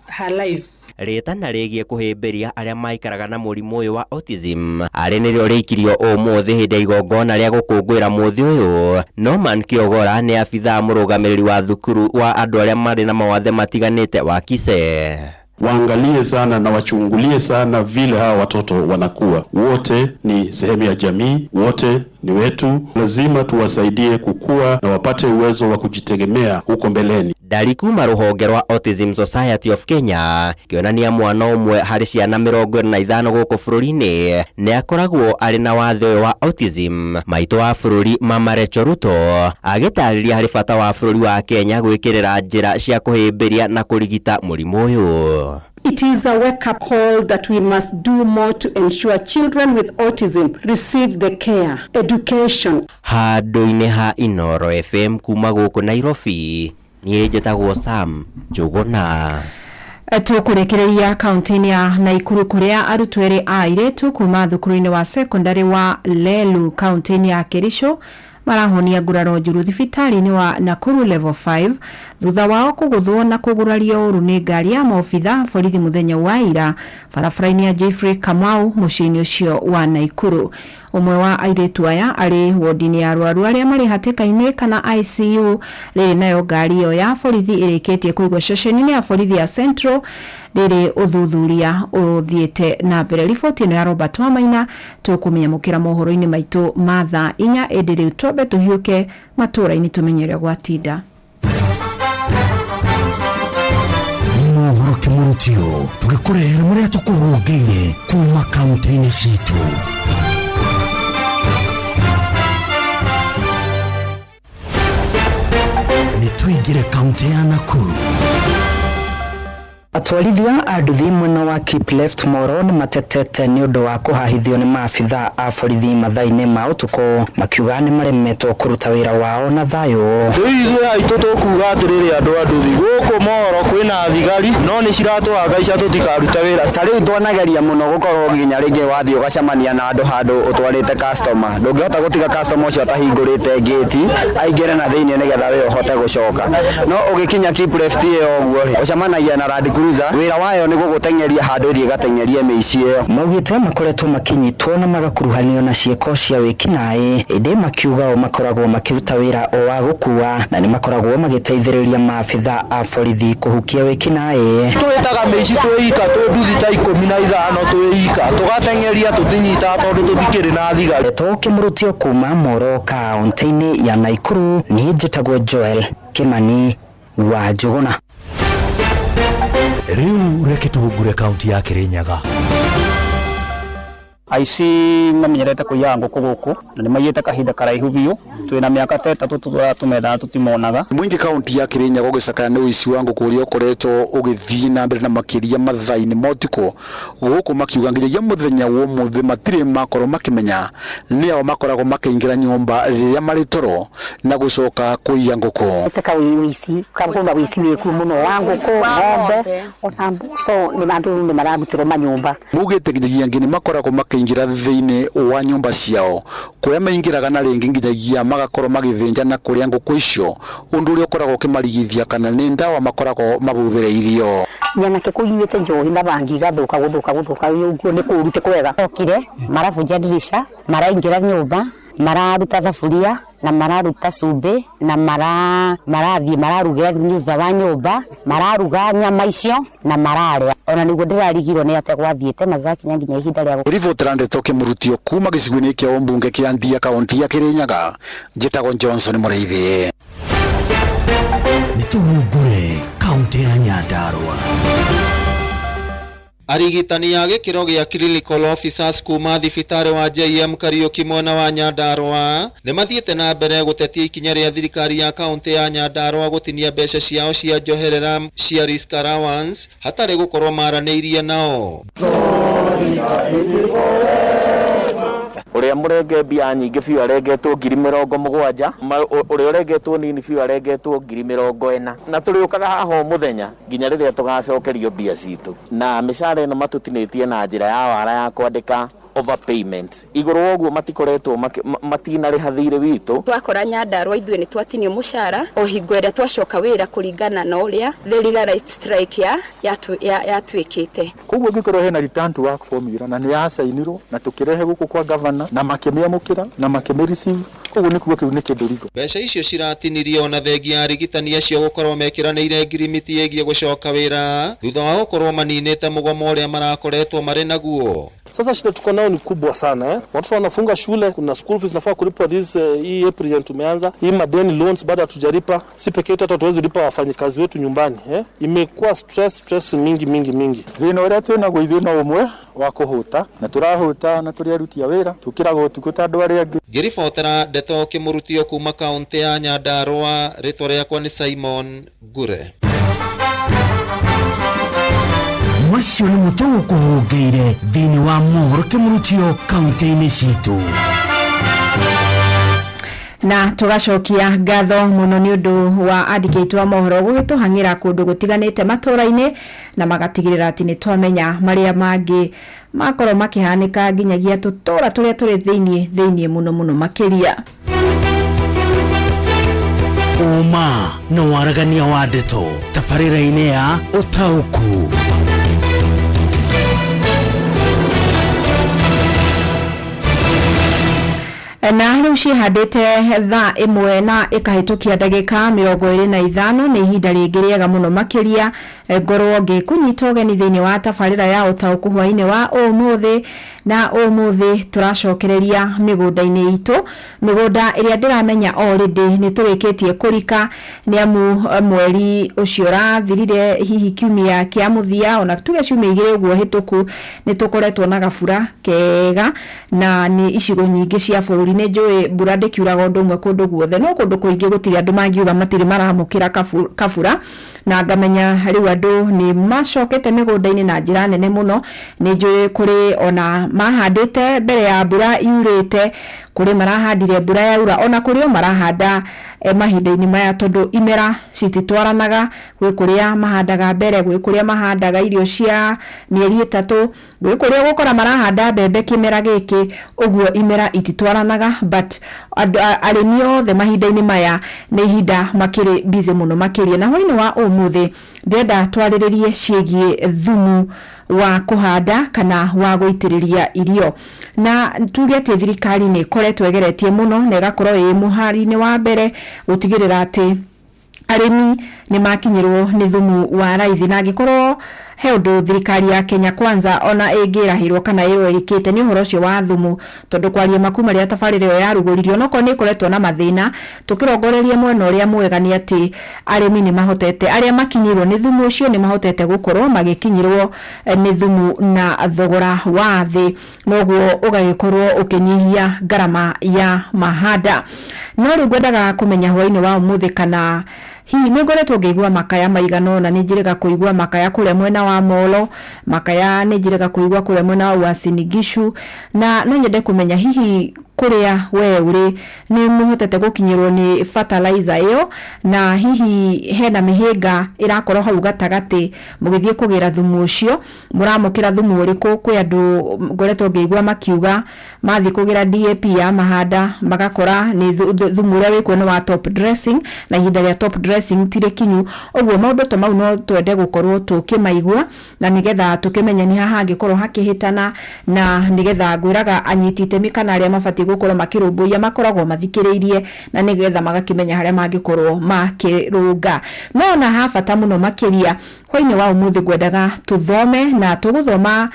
her life?
Rĩtana rĩgiĩ kũhĩmbĩria arĩa maikaraga na mũrimũ ũyũ wa autism arĩ nĩrĩo rĩikirio ũmũthĩ hĩndĩ ya igongona rĩa gũkũngũĩra mũthĩ ũyũ. Norman Kĩogora nĩ abithaa mũrũgamĩrĩri wa thukuru wa andũ arĩa marĩ na mawathe matiganĩte wa Kisee.
Waangalie sana na wachungulie sana vile hawa watoto wanakuwa. Wote ni sehemu ya jamii, wote ni wetu. Lazima tuwasaidie kukua na wapate uwezo wa kujitegemea huko mbeleni.
Ndari kuma rũhonge rwa Autism Society of Kenya kĩonania mwana ũmwe harĩ ciana 45 gũkũ bũrũri-inĩ nĩ akoragwo arĩ na wathe ũyũ wa autism. Maitũ wa bũrũri Mama Rachel Ruto agĩtarĩria harĩ bata wa bũrũri wa Kenya gwĩkĩrĩra njĩra cia kũhĩmbĩria na kũrigita mũrimũ ũyũ.
It is a wake-up call that we must do more to ensure children with autism receive the care, education.
Handũ-inĩ ha Inoro FM kuma gũkũ Nairobi, niĩ njĩtagwo Sam Njũgũna.
Tũkũrĩkĩrĩria kaunti-inĩ ya Naikuru kũrĩa arutwo erĩ a airĩtu kuma thukuru-inĩ wa sekondari wa Lelu kaunti-inĩ ya Kericho Marahonia nguraro njũru thibitarĩ-inĩ wa Nakuru Level 5 thutha wao kũgũthwo na kũgurario ũru nĩ ngari ya maobitha borithi mũthenya wa ira barabara-inĩ ya Jeffrey Kamau mũciĩ-inĩ ũcio wa Nakuru. Ũmwe wa airĩtu aya arĩ wodi-inĩ ya arwaru arĩa marĩ hatĩka-inĩ kana ICU. Rĩrĩ nayo ngari ĩyo ya borithi ĩrĩkĩtie kũigwo ceceni-inĩ ya borithi ya Central rĩrĩ ũthuthuria ũthiĩte na mbere. Riboti ĩno ya Robert Wamaina tũkũmĩamũkĩra mohoro-inĩ maitũ ma thaa 4, ĩndĩ rĩu twambe tũhiũke matũũra-inĩ tũmenye ũrĩa gwatinda.
Mohoro kĩmũrutio tũgĩkũrehera marĩa tũkũhũngĩire kuma kaunti-inĩ citũ. Nĩ tũingĩre kaunti ya Nakuru.
Atwarithia a nduthi mwena wa Keep Left Moro nĩ matetete nĩ ũndũ wa kũhahithio nĩ maabitha a borithi mathaa-inĩ ma ũtukũ, makiuga nĩ maremetwo kũruta wĩra wao na thayũ.
Rĩu ithuĩ aitũ tũkuga atĩrĩrĩ, andũ a nduthi gũkũ Moro kwĩna thigari no nĩ ciratũhangaica tũtikaruta wĩra.
Ta rĩu twanageria mũno gũkorwo nginya rĩngĩ wathiĩ ũgacemania na andũ handũ ũtwarĩte customer, ndũngĩhota gũtiga customer ũcio atahingũrĩte gate aingĩre na thĩinĩ nĩgetha we ũhote gũcoka. No ũgĩkinya Keep Left ĩyo ũguo rĩ, ũcemanagia na Land Cruiser, wĩra wayo nĩ gũgũteng'eria handũ ĩthiĩ ĩgateng'erie mĩici ĩyo.
Maugĩte makoretwo makĩnyitwo na magakuruhanio na ciĩko cia wĩkinaĩ, ĩndĩ makiuga o makoragwo makĩruta wĩra o wa gũkua na nĩ makoragwo magĩteithĩrĩria maabitha a borithi kũhukia wĩkinaĩ.
Twĩtaga mĩici twĩ ika twĩ nduthi ta 15 twĩ ika tũgateng'eria tũtinyitaga tondũ tũtikĩrĩ na thigari.
Ndeto kĩmũrutio kuma Moro kaunti-inĩ ya Nakuru, niĩ njĩtagwo Joel Kimani wa Njũgũna.
Rĩu reke tũhungure kaunti ya Kirinyaga.
Aici mamenyerete kũiyaga ngũkũ gũkũ na nĩ maiyĩte kahinda karaihu biũ, twĩna mĩaka ta 3 tũtũraga tũmethaga tũtimonaga.
Mũingĩ kaunti ya Kirinyaga ũgĩcakaya nĩ ũici wa ngũkũ ũrĩa ũkoretwo ũgĩthiĩ na mbere na makĩria mathaa-inĩ ma ũtukũ gũkũ, makiuga nginyagia mũthenya wa ũmũthĩ matirĩ makorwo makĩmenya nĩ ao makoragwo makĩingĩra nyũmba rĩrĩa marĩ toro na gũcoka kũiya ngũkũ.
Teka ũici kuma ũici wĩkuo mũno wa ngũkũ, ng'ombe ona mboco, nĩ andũ nĩ mararutĩrwo manyũmba.
Maugĩte nginyagia angĩ nĩ makoragwo makĩingĩra thĩinĩ wa nyũmba ciao kũrĩa maingĩraga na rĩngĩ nginyagia magakorwo magĩthĩnja na kũrĩa ngũkũ icio, ũndũ ũrĩa ũkoragwo ũkĩmarigithia kana nĩ ndawa makoragwo mabubĩrĩirio.
Nyanake kũnyuĩte njohi na bangi igathuka gũthũka gũthũka ũguo nĩ kũũru ti kwega.
Okire marabunja ndirisha, maraingĩra nyũmba, mararuta thaburia na mararuta cumbĩ na marathiĩ mararugĩra thutha wa nyũmba, mararuga nyama icio na mararĩa. Ona nĩguo ndĩrarigirwo nĩ atĩa gwathiĩte magĩgakinya nginya ihinda rĩa
Ribotera ndeto kĩmũrutio kuma gĩcigo-inĩ kĩa ũmbunge kĩa Ndia kaunti ya Kirinyaga, njĩtagwo Johnson Mũrĩithi.
Nĩ tũhungure kaunti ya Nyandarua.
Arigitani a gĩkĩro gĩa clinical officers kuma thibitarĩ wa JM Kariuki mwena wa Nyandarua nĩ mathiĩte na mbere gũtetia ikinya rĩa thirikari ya kaunti ya Nyandarua gũtinia mbeca ciao cia njoherera cia risk allowance hatarĩ gũkorwo maranĩirie nao.
Ũrĩa mũrenge mbia nyingĩ biũ arengetwo 70,000, ũrĩa ũrengetwo nini biũ arengetwo 40,000. Na tũrĩũkaga haha o mũthenya nginya rĩrĩa tũgacokerio mbia citũ. Na mĩcara ĩno matũtinĩtie na njĩra ya wara ya kwandĩka overpayment. Igũrũ wa ũguo matikoretwo matinarĩha thirĩ witũ.
Twakora Nyandarua ithuĩ nĩ twatinio mũcara o hingo ĩrĩa twacoka wĩra kũringana na ũrĩa the legalized strike yatuĩkĩte.
Koguo angĩkorwo hena return to work formula na nĩ yacainirwo na tũkĩrehe gũkũ kwa governor na makĩmĩamũkĩra na makĩmĩ-receive, koguo nĩ kuga kĩu nĩ kĩndũ rigo.
Mbeca icio ciratinirio na thengia ya arigitani acio gũkorwo mekĩranĩire ngirimiti ĩgiĩ gũcoka wĩra thutha wa gũkorwo maninĩte mũgomo ũrĩa marakoretwo marĩ naguo.
Sasa shida tuko nao ni kubwa sana Watoto wanafunga shule, kuna school fees nafaa kulipwa this hii April tumeanza. Hii madeni loans bado hatujalipa. Si peke yetu, hata tuwezi lipa wafanyikazi wetu nyumbani. Imekuwa stress mingi mingi mingi.
Thĩna ũrĩa twĩnaguo ithuĩ no ũmwe wa kũhũta, na tũrahũta na tũrĩ aruti a wĩra, tũkĩraga ũtukũ ta andũ arĩa angĩ.
Ngĩribotera ndeto kĩmũrutio kuma kaunti ya Nyandarua, rĩtwa rĩakwa nĩ Simon Ngure.
Macio nĩ mũtũ gũkũhũngĩire thĩinĩ wa mohoro kĩmũrutio kaunti-inĩ citũ.
Na tũgacokia ngatho mũno nĩ ũndũ wa andĩki aitũ a mohoro gũgĩtũhang'ĩra kũndũ gũtiganĩte matũũra-inĩ na magatigĩrĩra atĩ nĩ twamenya marĩa mangĩ makorwo makĩhanĩka nginyagia tũtũũra tũrĩa tũrĩ thĩinĩ mũno mũno makĩria.
Ũma na waragania wa ndeto tabarĩra-inĩ ya ũtaũku.
Na rĩu ciĩhandĩte thaa 1 na ĩkahĩtũkia ndagĩka 25. Nĩ ihinda rĩngĩ rĩega mũno makĩria ngorwo ngĩkũnyita ũgeni thĩinĩ wa tabarĩra ya ũtaũku hwainĩ wa ũmũthĩ. Na ũmũthĩ tũracokereria mĩgũnda-inĩ itũ, mĩgũnda ĩrĩa ndĩramenya already nĩ tũrĩkĩtie kũrika, nĩ amu mweri ũcio ũrathirire, hihi kiumia kĩa mũthia, ona tuge ciumia 2 ũguo hĩtũku, nĩ tũkoretwo na gabura kega na nĩ icigo nyingĩ cia bũrũri. Nĩ njũĩ mbura ndĩkiuraga ũndũ ũmwe kũndũ guothe, no kũndũ kũingĩ gũtirĩ andũ mangiuga matirĩ maramũkĩra kabura, na ngamenya rĩu andũ nĩ macokete mĩgũnda-inĩ na njĩra nene mũno. Nĩ njũĩ kũrĩ ona mahandĩte mbere ya mbura yurĩte, kũrĩ marahandire mbura yaura, ona kũrĩ o marahanda mahinda-inĩ maya, tondũ imera cititwaranaga. Gwĩ kũrĩa mahandaga mbere, gwĩ kũrĩa mahandaga irio cia mĩeri 3, gwĩ kũrĩa ũgũkora marahanda mbembe kĩmera gĩkĩ, ũguo imera ititwaranaga. But arĩmi othe mahinda-inĩ maya nĩ ihinda makĩrĩ busy mũno makĩria. Na hwainĩ wa ũmũthĩ ndĩrenda twarĩrĩrie ciĩgiĩ thumu wa kũhanda kana wa gũitĩrĩria irio. Na tuge atĩ thirikari nĩ ĩkoretwo ĩgeretie mũno na ĩgakorwo ĩ mũhari-inĩ wa mbere gũtigĩrĩra atĩ arĩmi nĩ makinyĩrwo nĩ thumu wa raithi. Na angĩkorwo he ũndũ thirikari ya Kenya Kwanza ona ĩngĩrahĩrwo kana ĩrwo ĩkĩte, nĩ ũhoro ũcio wa thumu, tondũ kwaria makuma rĩrĩa tabarĩra ĩyo yarugũririo, onokorwo nĩ ĩkoretwo na mathĩna, tũkĩrongoreria mwena ũrĩa mwega nĩ atĩ arĩmi nĩ mahotete, arĩa makinyĩirwo nĩ thumu ũcio nĩ mahotete gũkorwo magĩkinyĩrwo nĩ thumu na thogora wa thĩ, noguo ũgagĩkorwo ũkĩnyihia ngarama ya mahanda. No rĩu ngwendaga kũmenya hwainĩ wa ũmũthĩ kana hihi nĩ ngoretwo ngĩigua makaya maigana ũna. Nĩ njĩrĩga kũigua makaya kũrĩa mwena wa Molo, makaya nĩ njĩrĩga kũigua kũrĩa mwena wa Uasin Gishu, na no nyende kũmenya hihi kũrĩa we ũrĩ nĩ mũhotete gũkinyĩrwo nĩ fertilizer ĩyo, na hihi hena mĩhĩnga ĩrakorwo hau gatagatĩ mũgĩthiĩ kũgĩra thumu ũcio, mũramũkĩra thumu ũrĩkũ? Kwĩ andũ ngoretwo ngĩigua makiuga mathiĩ kũgĩra DAP ya mahanda magakora nĩ thumu ũrĩa wĩkuo nĩ wa top dressing, na ihinda rĩa top dressing ti rĩkinyu. Ũguo maũndũ ta mau no twende gũkorwo tũkĩmaigua, na nĩgetha tũkĩmenye nĩ ha hangĩkorwo hakĩhĩtana, na nĩgetha ngwĩraga anyiti itemi kana arĩa mabatiĩ gũkorwo makĩrũmbũiya makoragwo mathikĩrĩirie, na nĩgetha magakĩmenya harĩa mangĩkorwo makĩrũnga. No ona ha bata mũno makĩria hwainĩ wa ũmũthĩ ngwendaga tũthome, na tũgũthoma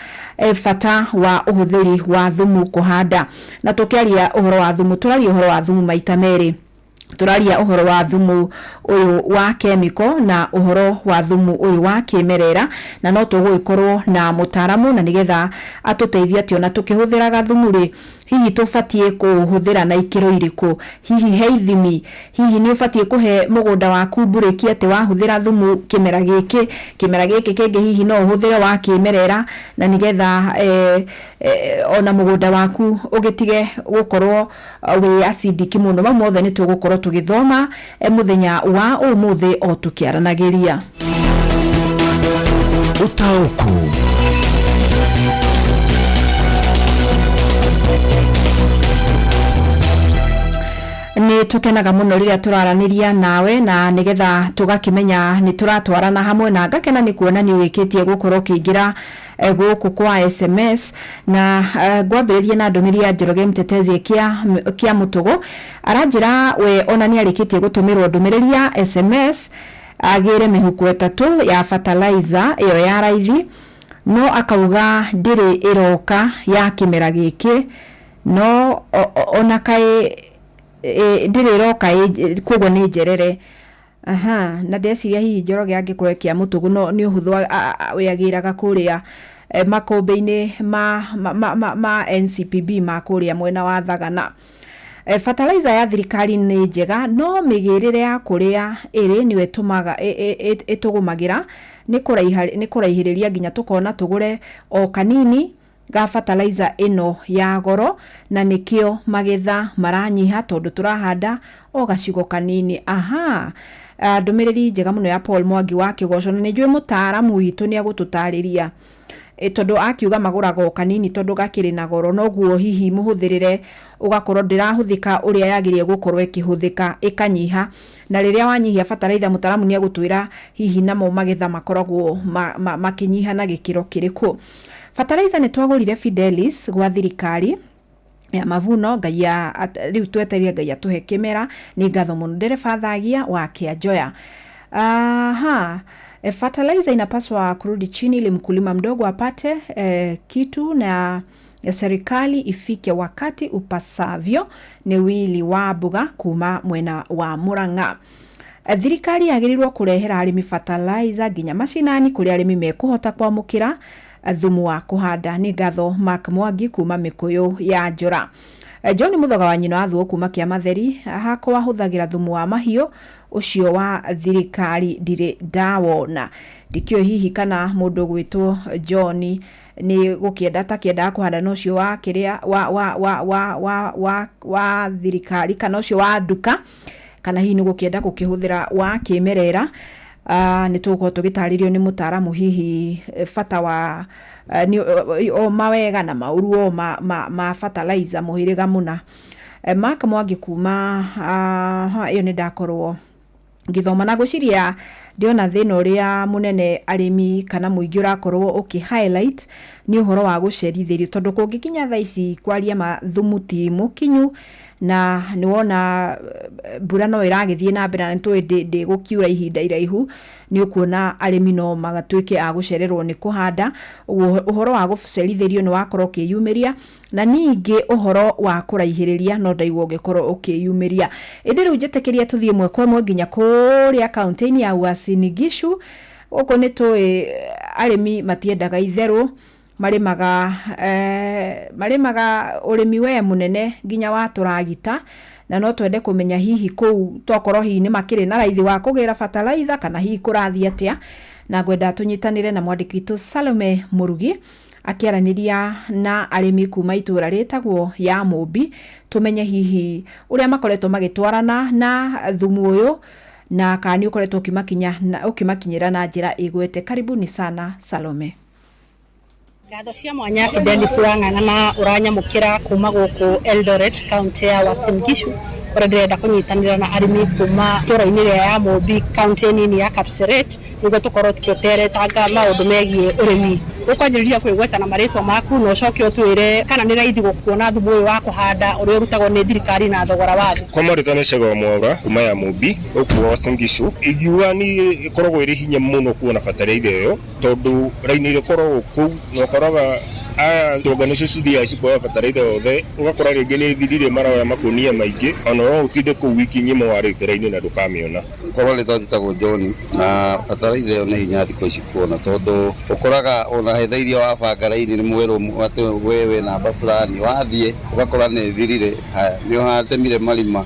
bata wa ũhũthĩri wa thumu kũhanda. Na tũkĩaria ũhoro wa thumu, tũraria ũhoro wa thumu maita merĩ. Tũraria ũhoro wa thumu ũyũ wa kemiko na ũhoro wa thumu ũyũ wa kĩmerera, na no tũgũgĩkorwo na mũtaaramu na nĩgetha atũteithie atĩ ona tũkĩhũthĩraga thumu rĩ, hihi tũbatiĩ kũũhũthĩra na ikĩro irĩkũ, hihi he ithimi, hihi nĩ ũbatiĩ kũhe mũgũnda waku mburĩki atĩ wahũthĩra thumu kĩmera gĩkĩ, kĩmera gĩkĩ kĩngĩ hihi no ũhũthĩre wa kĩmerera, na nĩgetha ona mũgũnda waku ũgĩtige gũkorwo wĩ acidic mũno. Mau mothe nĩ tũgũkorwo tũgĩthoma mũthenya wa ũmũthĩ o tũkĩaranagĩria.
Ũtaũku.
Nĩ tũkenaga mũno rĩrĩa tũraranĩria nawe, na nĩgetha tũgakĩmenya nĩ tũratwarana hamwe, na ngakena nĩ kuona nĩ ũrĩkĩtie gũkorwo ũkĩingĩra gũkũ kwa SMS. Na ngwambĩrĩria na ndũmĩrĩri ya Njoroge Mtetezi kĩa Mũtũgũ, aranjĩra we ona nĩ arĩkĩtie gũtũmĩrwo ndũmĩrĩri ya SMS agĩre mĩhuko 3 ya fertilizer ĩyo ya raithi, no akauga ndĩrĩ ĩroka ya kĩmera gĩkĩ, no ona kaĩ ndĩrĩ ĩroka koguo nĩ njerere. Aha, na ndeciria hihi Njoroge angĩkorwo kĩa Mũtũgũ no nĩ ũhũthũ wĩagĩraga kũrĩa makũmbĩ-inĩ ma NCPB ma kũrĩa mwena wa Thagana. Fertilizer ya thirikari nĩ njega, no mĩgĩrĩre ya kũrĩa ĩrĩ nĩyo ĩtũgũmagĩra nĩ kũraihĩrĩria nginya tũkona tũgũre o kanini ga fertilizer ĩno ya goro, na nĩkĩo magetha maranyiha tondũ tũrahanda o gacigo kanini. Aha, ndũmĩrĩri njega mũno ya Paul Mwangi wa Kĩgoco, na nĩ njũĩ mũtaaramu witũ nĩ egũtũtarĩria. Tondũ akiuga magũraga o kanini tondũ gakĩrĩ na goro, noguo hihi mũhũthĩrĩre ũgakorwo ndĩrahũthĩka ũrĩa yagĩrĩire gũkorwo ĩkĩhũthĩka, ĩkanyiha. Na rĩrĩa wanyihia bataraitha, mũtaramu nĩ egũtwĩra hihi namo magetha makoragwo makĩnyiha na gĩkĩro kĩrĩkũ. Bataraitha nĩ twagũrire Fidelis gwa thirikari ya Mavuno. Ngai rĩu twetereire Ngai atũhe kĩmera. Nĩ ngatho mũno, ndereba Thagia wa Kĩanjoya. Aha. Fertilizer inapaswa kurudi chini ili mkulima mdogo apate kitu na ya serikali ifike wakati upasavyo. Nĩ Wili wa Mbuga kuma mwena wa Murang'a. Thirikari yagĩrĩirwo kũrehera arĩmi fertilizer nginya macinani kũrĩa arĩmi mekũhota kwamũkĩra thumu wa kũhanda. Nĩ ngatho, Mark Mwangi kuma Mĩkũyũ ya Njũra. John Mũthoga wa nyina wa Thuo kuma Kĩamatheri, hakwa hũthagĩra thumu wa mahiũ, ũcio wa thirikari ndirĩ ndawona. Ndikĩũĩ hihi kana mũndũ ũgwĩtwo John nĩ gũkĩenda takĩendaga kũhanda na ũcio wa kĩrĩa wa thirikari kana ũcio wa nduka, kana hihi nĩ gũkĩenda gũkĩhũthĩra wa kĩmerera. Nĩ tũgũkorwo tũgĩtarĩrio nĩ mũtaaramu hihi bata wa o mawega na maũru o ma fertilizer mũhĩrĩga mũna. Mark Mwangi kuma ĩyo nĩ ndakorwo ngĩthoma na ngwĩciria ndĩona thĩna ũrĩa mũnene arĩmi kana mũingĩ ũrakorwo ũkĩ highlight nĩ ũhoro wa gũcerithĩrio, tondũ kũngĩkinya thaa ici kwaria ma thumu ti mũkinyu, na nĩ wona mbura no ĩragĩthiĩ na mbere na nĩ tũĩ ndĩgũkiura ihinda iraihu, nĩ ũkuona arĩmi no magatuĩke a gũcererwo nĩ kũhanda. Ũguo ũhoro wa gũcerithĩrio nĩ wakorwo ũkĩyumĩria, na ningĩ ũhoro wa kũraihĩrĩria no ndaigua ũngĩkorwo ũkĩyumĩria. Ĩndĩ rĩu njĩtĩkĩria tũthiĩ ĩmwe kwa ĩmwe nginya kũrĩa kaũntĩ-inĩ ya Uasin Gishu. Gũkũ nĩ tũĩ arĩmi matiendaga itherũ, marĩmaga ũrĩmi we mũnene nginya wa tũragita, na no twende kũmenya hihi kũu tokorwo hihi nĩ makĩrĩ na raithi wa kũgĩra bataraitha kana hihi kũrathiĩ atĩa. Na ngwenda tũnyitanĩre na mwandĩki witũ Salome Mũrugi akĩaranĩria na arĩmi kuma itũra rĩtagwo ya Mũmbi, tũmenye hihi ũrĩa makoretwo magĩtwarana na thumu ũyũ na kana nĩ ũkoretwo ũkĩmakinyĩra na njĩra ĩgwete. Karibuni sana, Salome.
Ngatho cia mwanya, Fidelis Wang'ang'a, na ũranyamũkĩra kuma gũkũ Eldoret, kaunti ya Uasin Gishu, ũrĩa ndĩrenda kũnyitanĩra na arĩmi kuma itũra-inĩ rĩa ya Mũmbi, kaunti nini ya Kapseret, nĩguo tũkorwo tũgĩteretanga maũndũ megiĩ ũrĩmi. Ũkwanjĩrĩria kwĩgweta na marĩtwa maku na ũcoke ũtwĩre kana nĩ raithi kuona thumu ũyũ wa kũhanda ũrĩa ũrutagwo nĩ thirikari na thogora wa thĩ.
Kwa marĩtwa nĩ Cegwa Mwaura kuma ya Mũmbi gũkũ Uasin Gishu. Ingiuga ni ĩkoragwo ĩrĩ hinya mũno kuona bataraitha ĩyo, tondũ raini ĩkoragwo kũu na ũkoraga aya tonga nĩcio cithiaga cikoya bataraitha yothe, ũgakora rĩngĩ nĩ ĩthirire, maroya makũnia maingĩ, ona no ũtinde kũu wiki ng'ima warĩte raini na ndũkamĩona.
Kwa marĩtwa njĩtagwo John, na bataraitha ĩyo nĩ hinya thikũ ici kuona, tondũ ũkoraga ona he thaa iria wabanga raini nĩ mwerwo atĩ we wĩ namba fulani, wathiĩ ũgakora nĩ ĩthirire. Haya, nĩ ũhatemire marima,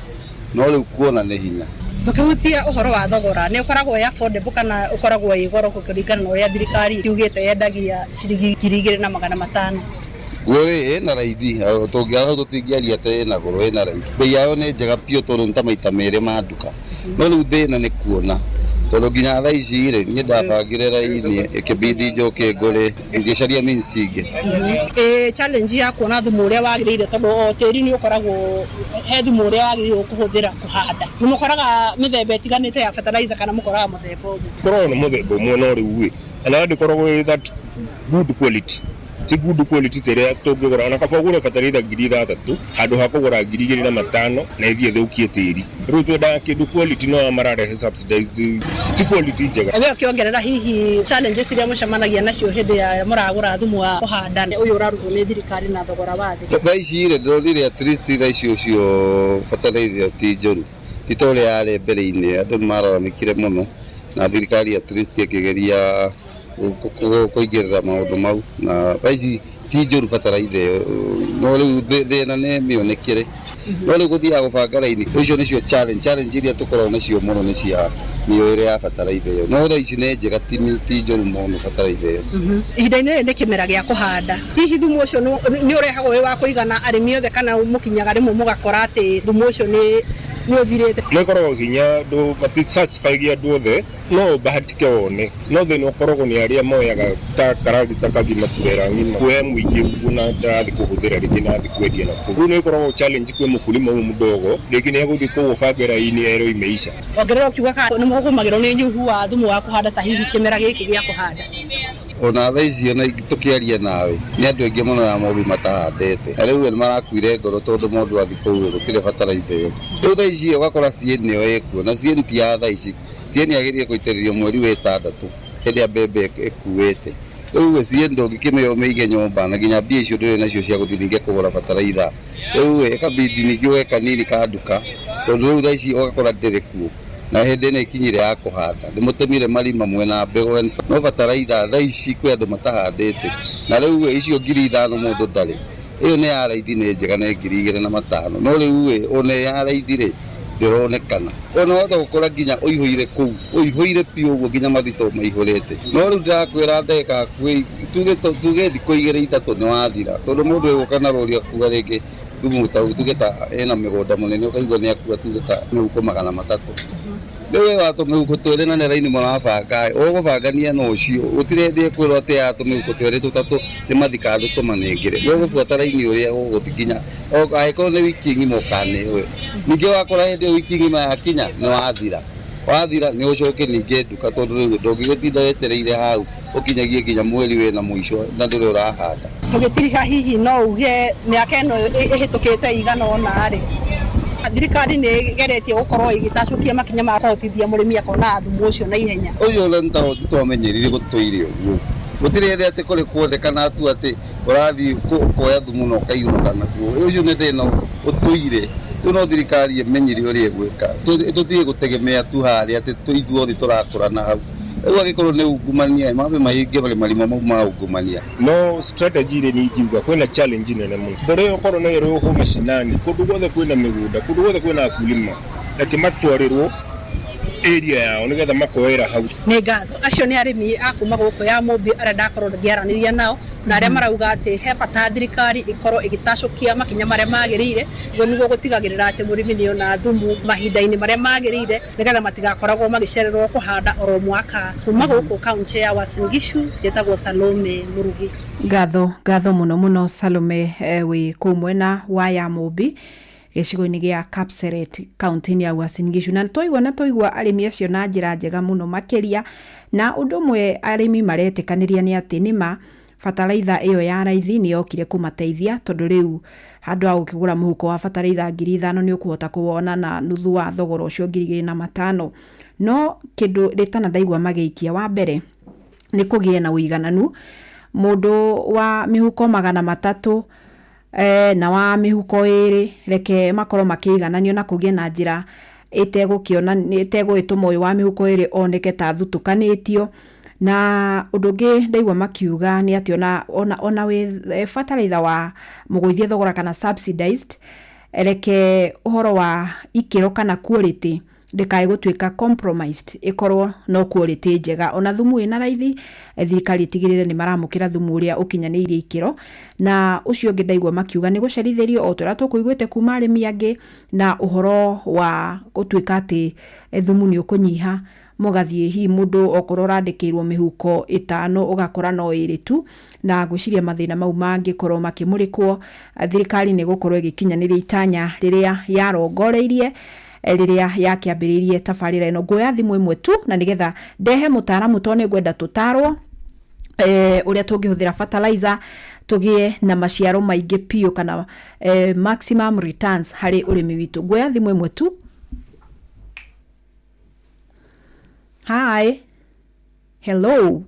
no rĩu kuona nĩ hinya.
Tũkĩhutia ũhoro wa thogora, nĩ ũkoragwo ĩ affordable kana ũkoragwo ĩ goro kũringana na ũrĩa thirikari yugĩte yendagia ciringi 2500?
Guo rĩ, ĩna raithi, tũngĩaga tũtingĩaria atĩ ĩna goro, ĩna raithi. Bei yayo nĩ njega biũ tondũ nĩ ta maita merĩ ma nduka, no rĩu thĩna nĩ kuona, tondũ nginya thaa ici rĩ, niĩ ndabangire raini ĩkĩbidi njoke ngũre ngĩcaria means ingĩ.
Ĩ challenge ya kuona thumu ũrĩa wagĩrĩire, tondũ o tĩri nĩ ũkoragwo he thumu ũrĩa wagĩrĩirwo kũhũthĩra kũhanda, nĩ mũkoraga mĩthemba ĩtiganĩte ya fertilizer kana mũkoraga mũthemba ũmwe?
Koragwo nĩ mũthemba ũmwe, no rĩu ĩ ona ndĩkoragwo ĩ that good quality, ti good quality ta ĩrĩa tũngĩgũra. Ona kaba ũgũre bataraitha 6000 handũ ha kũgũra 2500 na ĩthiĩ ĩthũkie tĩri. Rĩu twendaga kĩndũ quality, no aya mararehe subsidized ti quality njega.
We ũkĩongerera hihi challenges iria mũcemanagia nacio hĩndĩ ya mũragũra thumu wa kũhanda ũyũ ũrarutwo nĩ thirikari na thogora wa thĩ?
Thaa ici rĩ, ndĩronire at least thaa ici ũcio bataraitha ĩyo ti njũru, ti ta ũrĩa yarĩ mbere-inĩ. Andũ nĩ mararamĩkire mũno na thirikari at least ĩkĩgeria kũingĩrĩra maũndũ mau, na thaa ici ti njũru bataraitha ĩyo, no rĩu thĩna nĩ mĩonekere, no rĩu gũthiaga gũbanga raini icio nĩcio challenge iria tũkoragwo nacio mũno, nĩ cia mĩoere ya bataraitha ĩyo, no thaa ici nĩ njega, ti njũru mũno bataraitha ĩyo.
Ihinda-inĩ rĩrĩ nĩ kĩmera gĩa kũhanda, hihi thumu ũcio nĩ ũrehagwo wĩ wa kũigana arĩmi othe, kana mũkinyaga rĩmwe mũgakora atĩ thumu ũcio nĩ Nĩ ũthirĩte.
Nĩ ĩkoragwo hinya andũ matisatisfy andũ othe, no ũbahatike wone, no thĩna ũkoragwo nĩ arĩa moyaga ta karagita kagima turera ng'ima kuoya mũingĩ ũguo na ndarathiĩ kũhũthĩra rĩngĩ na athiĩ kwendia na kũu. Rĩu nĩ ĩkoragwo challenge kwĩ mũkulima ũyũ mdogo, rĩngĩ nĩ egũthiĩ kũu ũbange raini erwo imeisha.
Ongerera ũkiuga kana nĩ mũgũmagĩrwo nĩ ũnyihu wa thumu wa kũhanda ta hihi kĩmera gĩkĩ gĩa kũhanda.
Ona thaa ici ona tũkĩaria nawe nĩ andũ aingĩ mũno ya Mũmbi matahandĩte, na rĩu nĩ marakuire ngoro tondũ mũndũ athiĩ kũu gũtirĩ bataraitha ĩyo. Rĩu thaa ici ũgakora CAN nĩyo ĩkuo, na CAN ti ya thaa ici. CAN yagĩrĩire gũitĩrĩrio mweri wa ĩtandatũ hĩndĩ ĩrĩa mbembe ĩkuĩte. Rĩu CAN ndũngĩkĩmĩoya ũmĩige nyũmba na nginya mbia icio ndũrĩ nacio cia gũthiĩ ningĩ kũgũra bataraitha. Rĩu ĩkabidi ningĩ woe kanini ka nduka tondũ rĩu thaa ici ũgakora ndĩrĩ kuo, na hĩndĩ nĩ ĩkinyire ya kũhanda. Nĩ mũtemire marima mwena mbegũ, no bataraitha thaa ici kwĩ andũ matahandĩte, na rĩu icio 5,000 mũndũ ndarĩ. Ĩyo nĩ ya raithi, nĩ njega, nĩ 2,500, no rĩu ona ya raithi rĩ ndĩronekana. Ona wahota gũkora nginya ũihũire kũu, ũihũire biũ ũguo nginya mathito maihũrĩte, no rĩu ndĩrakwĩra ndagĩka hakuhĩ tuge thikũ igĩrĩ ithatũ nĩ wathira, tondũ mũndũ egũka na rũri akua rĩngĩ thumu ta tuge ta ena mĩgũnda mũnene, ũkaigua nĩ akua tuge ta mĩhuko 300. Rĩu we wa tũmĩhuko twĩrĩ na nĩ raini mũrabanga, ũgũbangania na ũcio, gũtirĩ hĩndĩ ĩkwĩrwo atĩ ya tũmĩhuko twĩrĩ tũtatũ nĩ mathika andũ tũmanengere. We ũgũbuata raini ũrĩa ũgũthiĩ nginya angĩkorwo nĩ wiki ng'ima ũkaneo. Ningĩ wakora hĩndĩ ĩyo wiki ng'ima yakinya nĩ wathira, wathira nĩ ũcoke ningĩ nduka, tondũ rĩu ndũngĩgĩtinda wetereire hau ũkinyagie nginya mweri wĩna mũico na ndũrĩ ũrahanda.
Tũgĩtiriha hihi no uge mĩaka ĩno ĩhĩtũkĩte igana ũna rĩ, thirikari nĩ ĩgeretie gũkorwo ĩgĩtacũkia makinya ma kũhotithia mũrĩmi akona thumu ũcio na ihenya.
Ũyũ ũrĩa nĩtwamenyerire gũtũire ũguo, gũtirĩ hĩndĩ atĩ kũrĩ kuonekana tu atĩ ũrathiĩ kuoya thumu na ũkainũka naguo. Ũcio nĩ thĩna ũtũire. Rĩu no thirikari ĩmenyire ũrĩa ĩgwĩka, tũtige gũtegemea tu harĩa atĩ ithuothe tũrakũra na hau. Rĩu angĩkorwo nĩ ungumania, mambe mahinge marima mau ma ungumania.
No strategy rĩ, nĩ ingiuga kwĩna challenge nene mũno. Mborera okorwo no ĩrũhwo macinani, kũndũ guothe kwĩna mĩgũnda, kũndũ guothe kwĩna akulima, reke matwarĩrwo area yao nĩgetha makoera hau.
Nĩ ngatho. Acio nĩ arĩmi a kuma gũkũ ya Mũmbi arĩa ndakorwo ngĩaranĩria nao, na arĩa marauga atĩ he bata thirikari ĩkorwo ĩgĩtacũkia makinya marĩa magĩrĩire nĩguo gũtigagĩrĩra atĩ mũrĩmi nĩ ona thumu mahinda-inĩ marĩa magĩrĩire, nĩgetha matigakoragwo magĩcererwo kũhanda oro mwaka. Kuma gũkũ kaunti ya Uasin Gishu, njĩtagwo Salome Mũrugi.
Ngatho, ngatho mũno mũno Salome, wĩ kũu mwena wa ya Mũmbi gĩcigo-inĩ gĩa Kapseret kaunti-inĩ ya Uasin Gishu. Na twaigua arĩmi acio na njĩra njega mũno makĩria, na ũndũ ũmwe arĩmi maretĩkanĩria nĩ atĩ nĩma bataraitha ĩyo ya raithi nĩ yokire kũmateithia, tondũ rĩu handũ ha gũkĩgũra mũhuko wa bataraitha 5,000 nĩ ũkũhota kũwona na nuthu wa thogora ũcio 2,500. No kĩndũ rĩtana ndaigua magĩikia wa mbere nĩ kũgĩe na ũigananu, mũndũ wa mĩhuko 300 na wa mĩhuko 2 reke makorwo makĩigananio na kũgĩe na njĩra ĩtegũgĩtũma ũyũ wa mĩhuko 2 oneke ta athutũkanĩtio. Na ũndũ ũngĩ ndaigua makiuga nĩ atĩ ona wĩ bataraitha wa mũgũithie thogora kana subsidized, reke ũhoro wa ikĩro kana quality ndĩkae gũtuĩka compromised, ĩkorwo no quality njega. Ona thumu wĩna raithi, thirikari ĩtigĩrĩre nĩ maramũkĩra thumu ũrĩa ũkinyanĩirie ikĩro. Na ũcio ũngĩ ndaigua makiuga nĩ gũcerithĩrio o ta ũrĩa tũkũiguĩte kuma arĩmi angĩ, na ũhoro wa gũtuĩka atĩ thumu nĩ ũkũnyiha, mũgathiĩ hihi mũndũ okorwo ũrandĩkĩirwo mĩhuko 5 ũgakora no 2 tu. Na ngwĩciria mathĩna mau mangĩkorwo makĩmũrĩkwo, thirikari nĩ ĩgũkorwo ĩgĩkinyanĩria itanya rĩrĩa yarongoreirie rĩrĩa yakĩambĩrĩirie tabarĩra ĩno. Nguoya thimũ ĩmwe tu na nĩgetha ndehe mũtaaramu, tondũ nĩ ngwenda tũtarwo ũrĩa tũngĩhũthĩra fertilizer tũgĩe na maciaro maingĩ biũ kana maximum returns harĩ ũrĩmi witũ. Nguoya thimũ ĩmwe tu. Hi. Hello.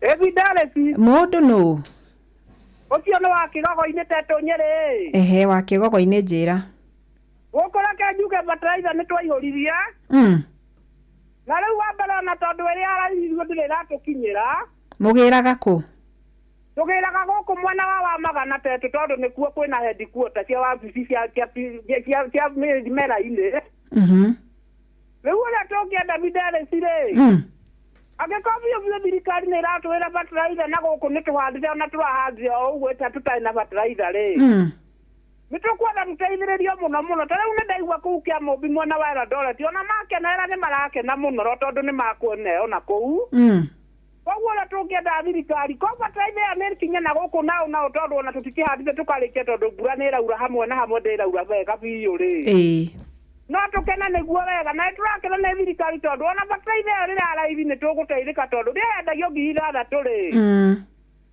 Evidaresi.
Mũndũ nũ?
Ũcio nĩ wa kĩgogo-inĩ Tetũ Nyĩrĩ.
Ehe, wa kĩgogo-inĩ njĩra.
Gũkũ reke njuge fertilizer nĩ twaihũririe. Na rĩu wa mbere ona tondũ ĩrĩa yaraihirwo ndĩrĩ ĩratũkinyĩra.
Mũgĩraga kũ?
Tũgĩraga gũkũ mwena wa Magana Tetũ tondũ nĩkuo kwĩna headquarter cia wabici cia mĩmera-inĩ. Rĩu ũrĩa tũngĩenda Fidelis rĩ, angĩkorwo biũ biũ thirikari nĩ ĩratwĩra fertilizer na gũkũ nĩ tũhandire ona tũrahandire o ũguo ĩta tũtarĩ na fertilizer rĩ, Nĩ tũkwenda tũteithĩrĩrio mũno mũno. Ta rĩu nĩ ndaigua kũu Kĩamũmbi mwena wa Eldoret ona makenerera nĩ marakena mũno ro tondũ nĩ makũneo na kũu. Koguo ũrĩa tũngĩenda thirikari, koguo bataraitha ĩyo nĩ ĩkinye na gũkũ naũ naũ tondũ ona tũtikĩhandire tũkarĩkia tondũ mbura nĩ ĩraura hamwe na hamwe ndĩraura wega biũ rĩ. No tũkene nĩguo wega na nĩ tũrakena nĩ thirikari tondũ ona bataraitha ĩyo rĩrĩa raithi nĩ tũgũteithĩka tondũ rĩrĩa yendagio 6000 rĩ.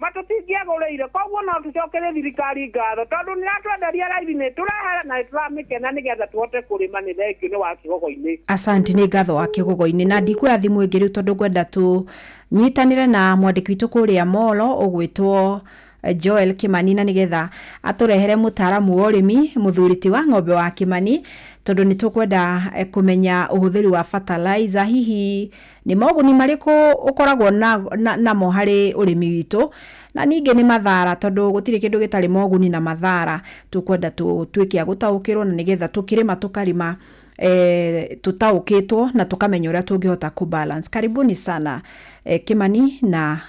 Ma tũtingĩagũrĩire, koguo no tũcokerie thirikari ngatho tondũ nĩ ĩratwenderia raithi, nĩ ĩtũrehera na nĩ tũramĩkena nĩgetha tũhote kũrĩma. Nĩ thengiũ nĩ wa Kĩgogo-inĩ.
Asanti, nĩ ngatho wa Kĩgogo-inĩ. Na ndikuoya thimũ ĩngĩ rĩu tondũ ngwenda tũnyitanĩre na mwandĩki witũ kũrĩa Molo ũgwĩtwo Joel Kĩmani na nĩgetha atũrehere mũtaaramu wa ũrĩmi mũthuri ti wa ng'ombe wa Kĩmani tondũ nĩ tũkwenda kũmenya ũhũthĩri wa fertilizer hihi Nĩ moguni marĩkũ ũkoragwo namo harĩ ũrĩmi witũ na ningĩ nĩ mathara tondũ gũtirĩ kĩndũ gĩtarĩ moguni na mathara. Tũkwenda tũtuĩke a gũtaũkĩrwo na nĩgetha tũkĩrĩma tũkarĩma tũtaũkĩtwo na tũkamenya ũrĩa tũngĩhota kũ balance. Karibuni sana Kĩmani na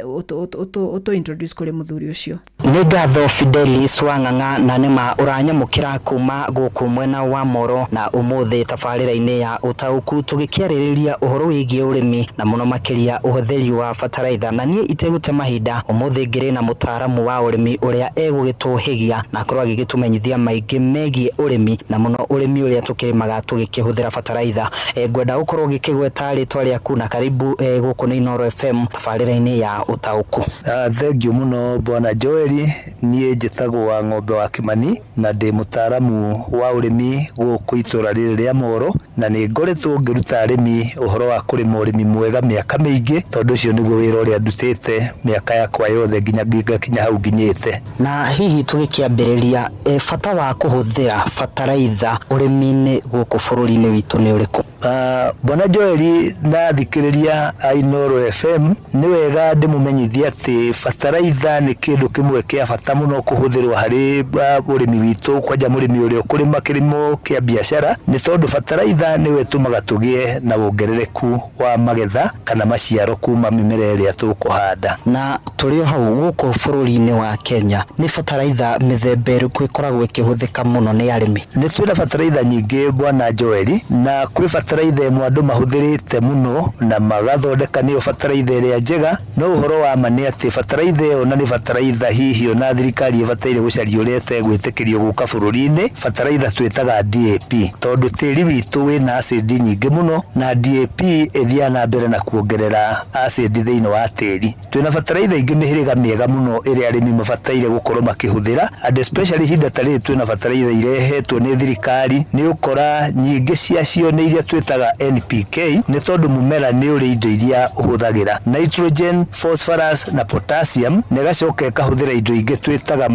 ũtũ introduce kũrĩ mũthuri ũcio.
Nĩ ngatho Fidelis Wang'ang'a na nĩma ũranyamũkĩra kuma gũkũ mwena wa Moro na ũmũthĩ tabarĩra-inĩ ya ũtaũku tũgĩkĩarĩrĩria ũhoro wĩgiĩ ũrĩmi na mũno makĩria ũhũthĩri wa bataraitha na niĩ itegũte mahinda ũmũthĩ ngĩrĩ na mũtaramu wa ũrĩmi ũrĩa egũgĩtũhĩgia na akorwo agĩgĩtũmenyithia maingĩ megiĩ ũrĩmi na mũno ũrĩmi ũrĩa tũkĩrĩmaga tũgĩkĩhũthĩra bataraitha. Ngwenda ũkorwo ũgĩkĩgweta rĩtwa rĩaku na karibu gũkũ nĩ Inooro FM tabarĩra-inĩ ya ũtaũku.
Thengiũ mũno Bwana Joeli, niĩ njĩtagwo Wang'ombe wa Kĩmani na ndĩ mũtaaramu wa ũrĩmi gũkũ itũra rĩrĩ rĩa Moro, na nĩ ngoretwo ngĩruta arĩmi ũhoro wa kũrĩma ũrĩmi mwega mĩaka mĩingĩ, tondũ ũcio nĩguo wĩra ũrĩa ndutĩte mĩaka yakwa yothe nginya ngakinya hau nginyĩte.
Na hihi tũgĩkĩambĩrĩria, bata wa kũhũthĩra bataraitha ũrĩmi-inĩ gũkũ bũrũri-inĩ witũ nĩ ũrĩkũ?
Bwana Joeli na athikĩrĩria a Inooro FM, nĩ wega ndĩmũmenyithie atĩ bataraitha nĩ kĩndũ kĩmwe kĩa bata mũno kũhũthĩrwo harĩ ũrĩmi witũ, kwanja mũrĩmi ũrĩa ũkũrĩma kĩrĩmo kĩa biacara, nĩ tondũ bataraitha nĩyo ĩtũmaga tũgĩe na wongerereku wa magetha kana maciaro kuma mĩmera ĩrĩa tũkũhanda.
Na tũrĩ o hau, gũkũ bũrũri-inĩ wa Kenya, nĩ bataraitha mĩthemba ĩrĩkũ ĩkoragwo ĩkĩhũthĩka mũno nĩ arĩmi?
Nĩ twĩna bataraitha nyingĩ Bwana Joeli, na kwĩ bataraitha ĩmwe andũ mahũthĩrĩte mũno na magathondeka nĩyo bataraitha ĩrĩa njega, no ũhoro wa ma nĩ atĩ bataraitha ĩyo na nĩ bataraitha hihi ona thirikari ĩbataire gũcaria ũrĩa ĩtegwĩtĩkĩrio gũka bũrũri-inĩ, bataraitha twĩtaga DAP, tondũ tĩri witũ wĩna acid nyingĩ mũno na DAP ĩthiaga na mbere na kuongerera acid thĩinĩ wa tĩri. Twĩna bataraitha ingĩ mĩhĩrĩga mĩega mũno ĩrĩa arĩmi mabataire gũkorwo makĩhũthĩra and especially ihinda ta rĩrĩ twĩna bataraitha irehetwo nĩ thirikari, nĩ ũkora nyingĩ ciacio nĩ iria twĩtaga NPK nĩ tondũ mũmera nĩ ũrĩ indo iria ũhũthagĩra, nitrogen, phosphorus na potassium, na ĩgacoka ĩkahũthĩra indo ingĩ twĩtaga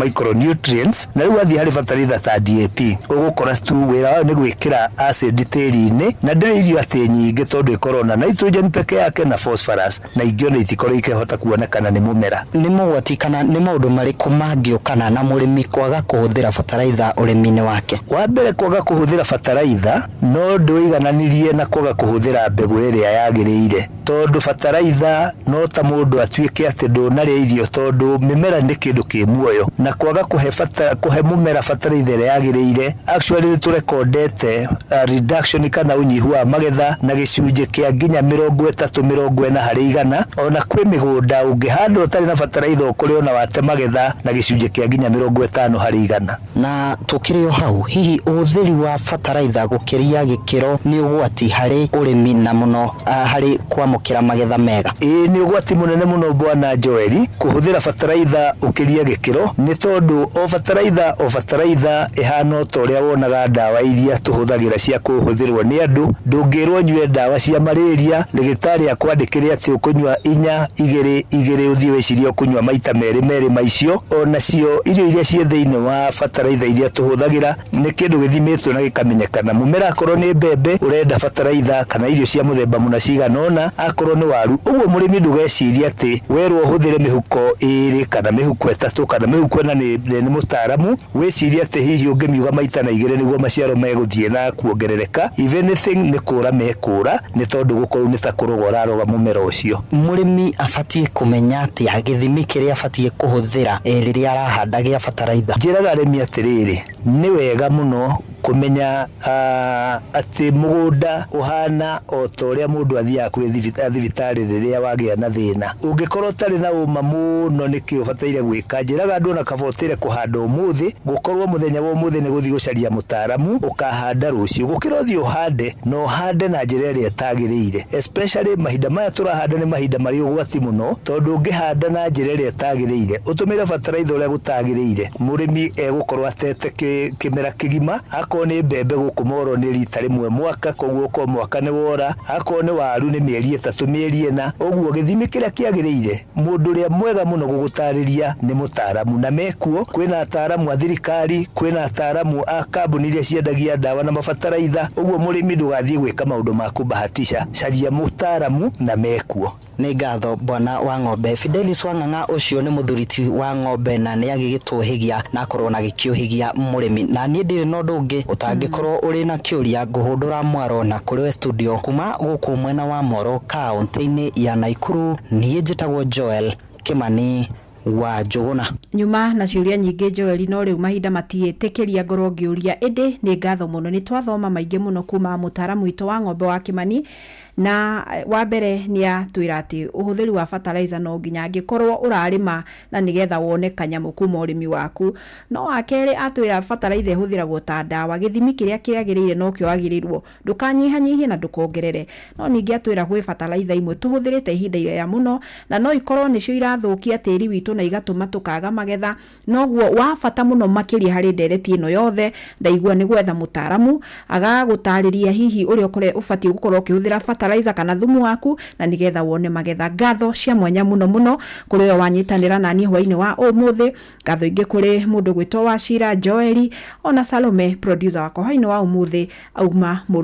micronutrients, na rĩu wathiĩ harĩ bataraitha ta DAP ũgũkora tu wĩra wayo nĩ gwĩkĩra acid tĩri-inĩ na ndĩrĩ irio atĩ nyingĩ tondũ ĩkoragwo na nitrogen peke yake na phosphorus na ingĩ ona itikorwo ikĩhota kuonekana nĩ mũmera.
Nĩ mogwati kana nĩ maũndũ marĩkũ mangĩũkana na mũrĩmi kwaga kũhũthĩra bataraitha ũrĩmi-inĩ wake?
Wa mbere kwaga kũhũthĩra bataraitha no ndũigananirie na kwaga kũhũthĩra mbegũ ĩrĩa yagĩrĩire tondũ bataraitha no ta mũndũ atuĩke atĩ ndũnarĩa irio tondũ mĩmera nĩ kĩndũ kĩ muoyo na kwaga kũhe bata, kũhe mũmera bataraitha ĩrĩa yagĩrĩire actually nĩ tũrekondete reduction kana ũnyihu wa magetha na gĩcunjĩ kĩa nginya 30 40 harĩ igana. Ona kwĩ mĩgũnda ũngĩhanda ũtarĩ na bataraitha ũkũrĩ ona wate magetha na gĩcunjĩ kĩa nginya 50 harĩ igana.
Na tũkĩrĩ o hau, hihi ũhũthĩri wa bataraitha gũkĩria gĩkĩro nĩ ũgwati harĩ ũrĩmi na mũno harĩ kwamũkĩra magetha mega?
Ĩĩ nĩ ũgwati mũnene mũno Bwana Joeli kũhũthĩra bataraitha ũkĩria gĩkĩro, nĩ tondũ o bataraitha o bataraitha ĩhana o ta ũrĩa wonaga ndawa iria tũhũthagĩra cia kũhũthĩrwo nĩ andũ. Ndũngĩrwo ũnyue ndawa cia malaria ndagĩtarĩ akwandĩkĩre atĩ ũkũnyua 4 2 2 ũthiĩ wĩcirie ũkũnyua maita merĩ merĩ maicio. Onacio irio iria ciĩ thĩinĩ wa bataraitha iria tũhũthagĩra nĩ kĩndũ gĩthimĩtwo na gĩkamenyekana. Mũmera akorwo nĩ mbembe ũrenda bataraitha kana irio cia mũthemba mũna cigana ũna, akorwo nĩ waru. Ũguo mũrĩmi ndũgecirie atĩ werwo ũhũthĩre mĩhuko 2 kana mĩhuko 3 kana mĩhuko 4 nĩ mũtaaramu, wĩcirie atĩ hihi ũngĩmiuga maita na 2 nĩguo maciaro megũthiĩ na kuongerereka. If anything nĩ kũra mekũra, nĩ tondũ gũkorwo nĩ ta kũroga ũraroga mũmera ũcio.
Mũrĩmi abatiĩ kũmenya atĩa gĩthimi kĩrĩa abatiĩ kũhũthĩra rĩrĩa arahanda gĩa bataraitha?
Njĩraga arĩmi atĩrĩrĩ, nĩ wega mũno kũmenya atĩ mũgũnda ũhana o ta ũrĩa mũndũ athiaga kwĩ thibitarĩ rĩrĩa wagĩa na thĩna. Ũngĩkorwo ũtarĩ na ũma mũno nĩkĩ ũbataire gwĩka, njĩraga andũ ona kaba ũtĩre kũhanda ũmũthĩ, gũkorwo mũthenya wa ũmũthĩ nĩ gũthiĩ gũcaria mũtaaramu ũkahanda rũciũ, gũkĩra ũthiĩ ũhande na ũhande na njĩra ĩrĩa ĩtagĩrĩire. Especially mahinda maya tũrahanda nĩ mahinda marĩ ũgwati mũno, tondũ ũngĩhanda na njĩra ĩrĩa ĩtagĩrĩire, ũtũmĩre bataraitha ũrĩa gũtagĩrĩire, mũrĩmi egũkorwo atete kĩmera kĩgima. Akorwo nĩ mbembe gũkũ Moro nĩ rita rĩmwe mwaka, koguo ũkorwo mwaka nĩ wora. Akorwo nĩ waru nĩ mĩeri 3 mĩeri 4. Ũguo gĩthimi kĩrĩa kĩagĩrĩire, mũndũ ũrĩa mwega mũno gũgũtarĩria nĩ mũtaaramu, na mekuo kwĩna ataaramu a thirikari, kwĩna ataaramu a kambuni iria ciendagia ndawa na mabataraitha. Ũguo mũrĩmi ndũgathiĩ gwĩka maũndũ ma kũbahatisha, caria mũtaaramu na mekuo.
Nĩ ngatho bwana wa ng'ombe Fidelis Wang'ang'a, ũcio nĩ mũthuri wa ng'ombe na nĩ agĩgĩtũhĩgia na akorwo na gĩkĩũhĩgia mũrĩmi. Na niĩ ndirĩ na ũndũ ũngĩ ũtangĩkorwo ũrĩ na kĩũria, ngũhũndũra mwaro na kũrĩ we studio kuma gũkũ mwena wa Moro kaunti-inĩ ya Naikuru. Niĩ njĩtagwo Joel Kimani wa Njũgũna.
Nyuma na ciũria nyingĩ Joel, no rĩu mahinda matiĩtĩkĩria ngorwo ngĩũria, ĩndĩ nĩ ngatho mũno, nĩ twathoma maingĩ mũno kuma mũtaaramu witũ wa ng'ombe wa Kimani. Na wa mbere nĩ atwĩra atĩ ũhũthĩri wa fertilizer no nginya angĩkorwo ũrarĩma na nĩgetha wone kanyamũ kuma ũrĩmi waku. No wa kerĩ atwĩra fertilizer ĩhũthĩragwo ta ndawa, gĩthimi kĩrĩa kĩagĩrĩire nokĩo wagĩrĩirwo, ndũkanyihanyihie na ndũkongerere. No ningĩ atwĩra gwĩ fertilizer imwe tũhũthĩrĩte ihinda iraya mũno na no ikorwo nĩcio irathũkia tĩri witũ na igatũma tũkaga magetha. Noguo wa bata mũno makĩria harĩ ndereti ĩno yothe ndaigua nĩ gwetha mũtaaramu agagũtarĩria hihi ũrĩa ũbatiĩ gũkorwo ũkĩhũthĩra fertilizer kana thumu waku na nĩgetha wone magetha. Ngatho cia mwanya mũno mũno kũrĩ we wanyitanĩra naniĩ hwainĩ wa ũmũthĩ. Ngatho ingĩ kũrĩ mũndũ gwĩtwo Wachira, Joeli ona Salome producer wakwa hwainĩ wa ũmũthĩ auma mũru.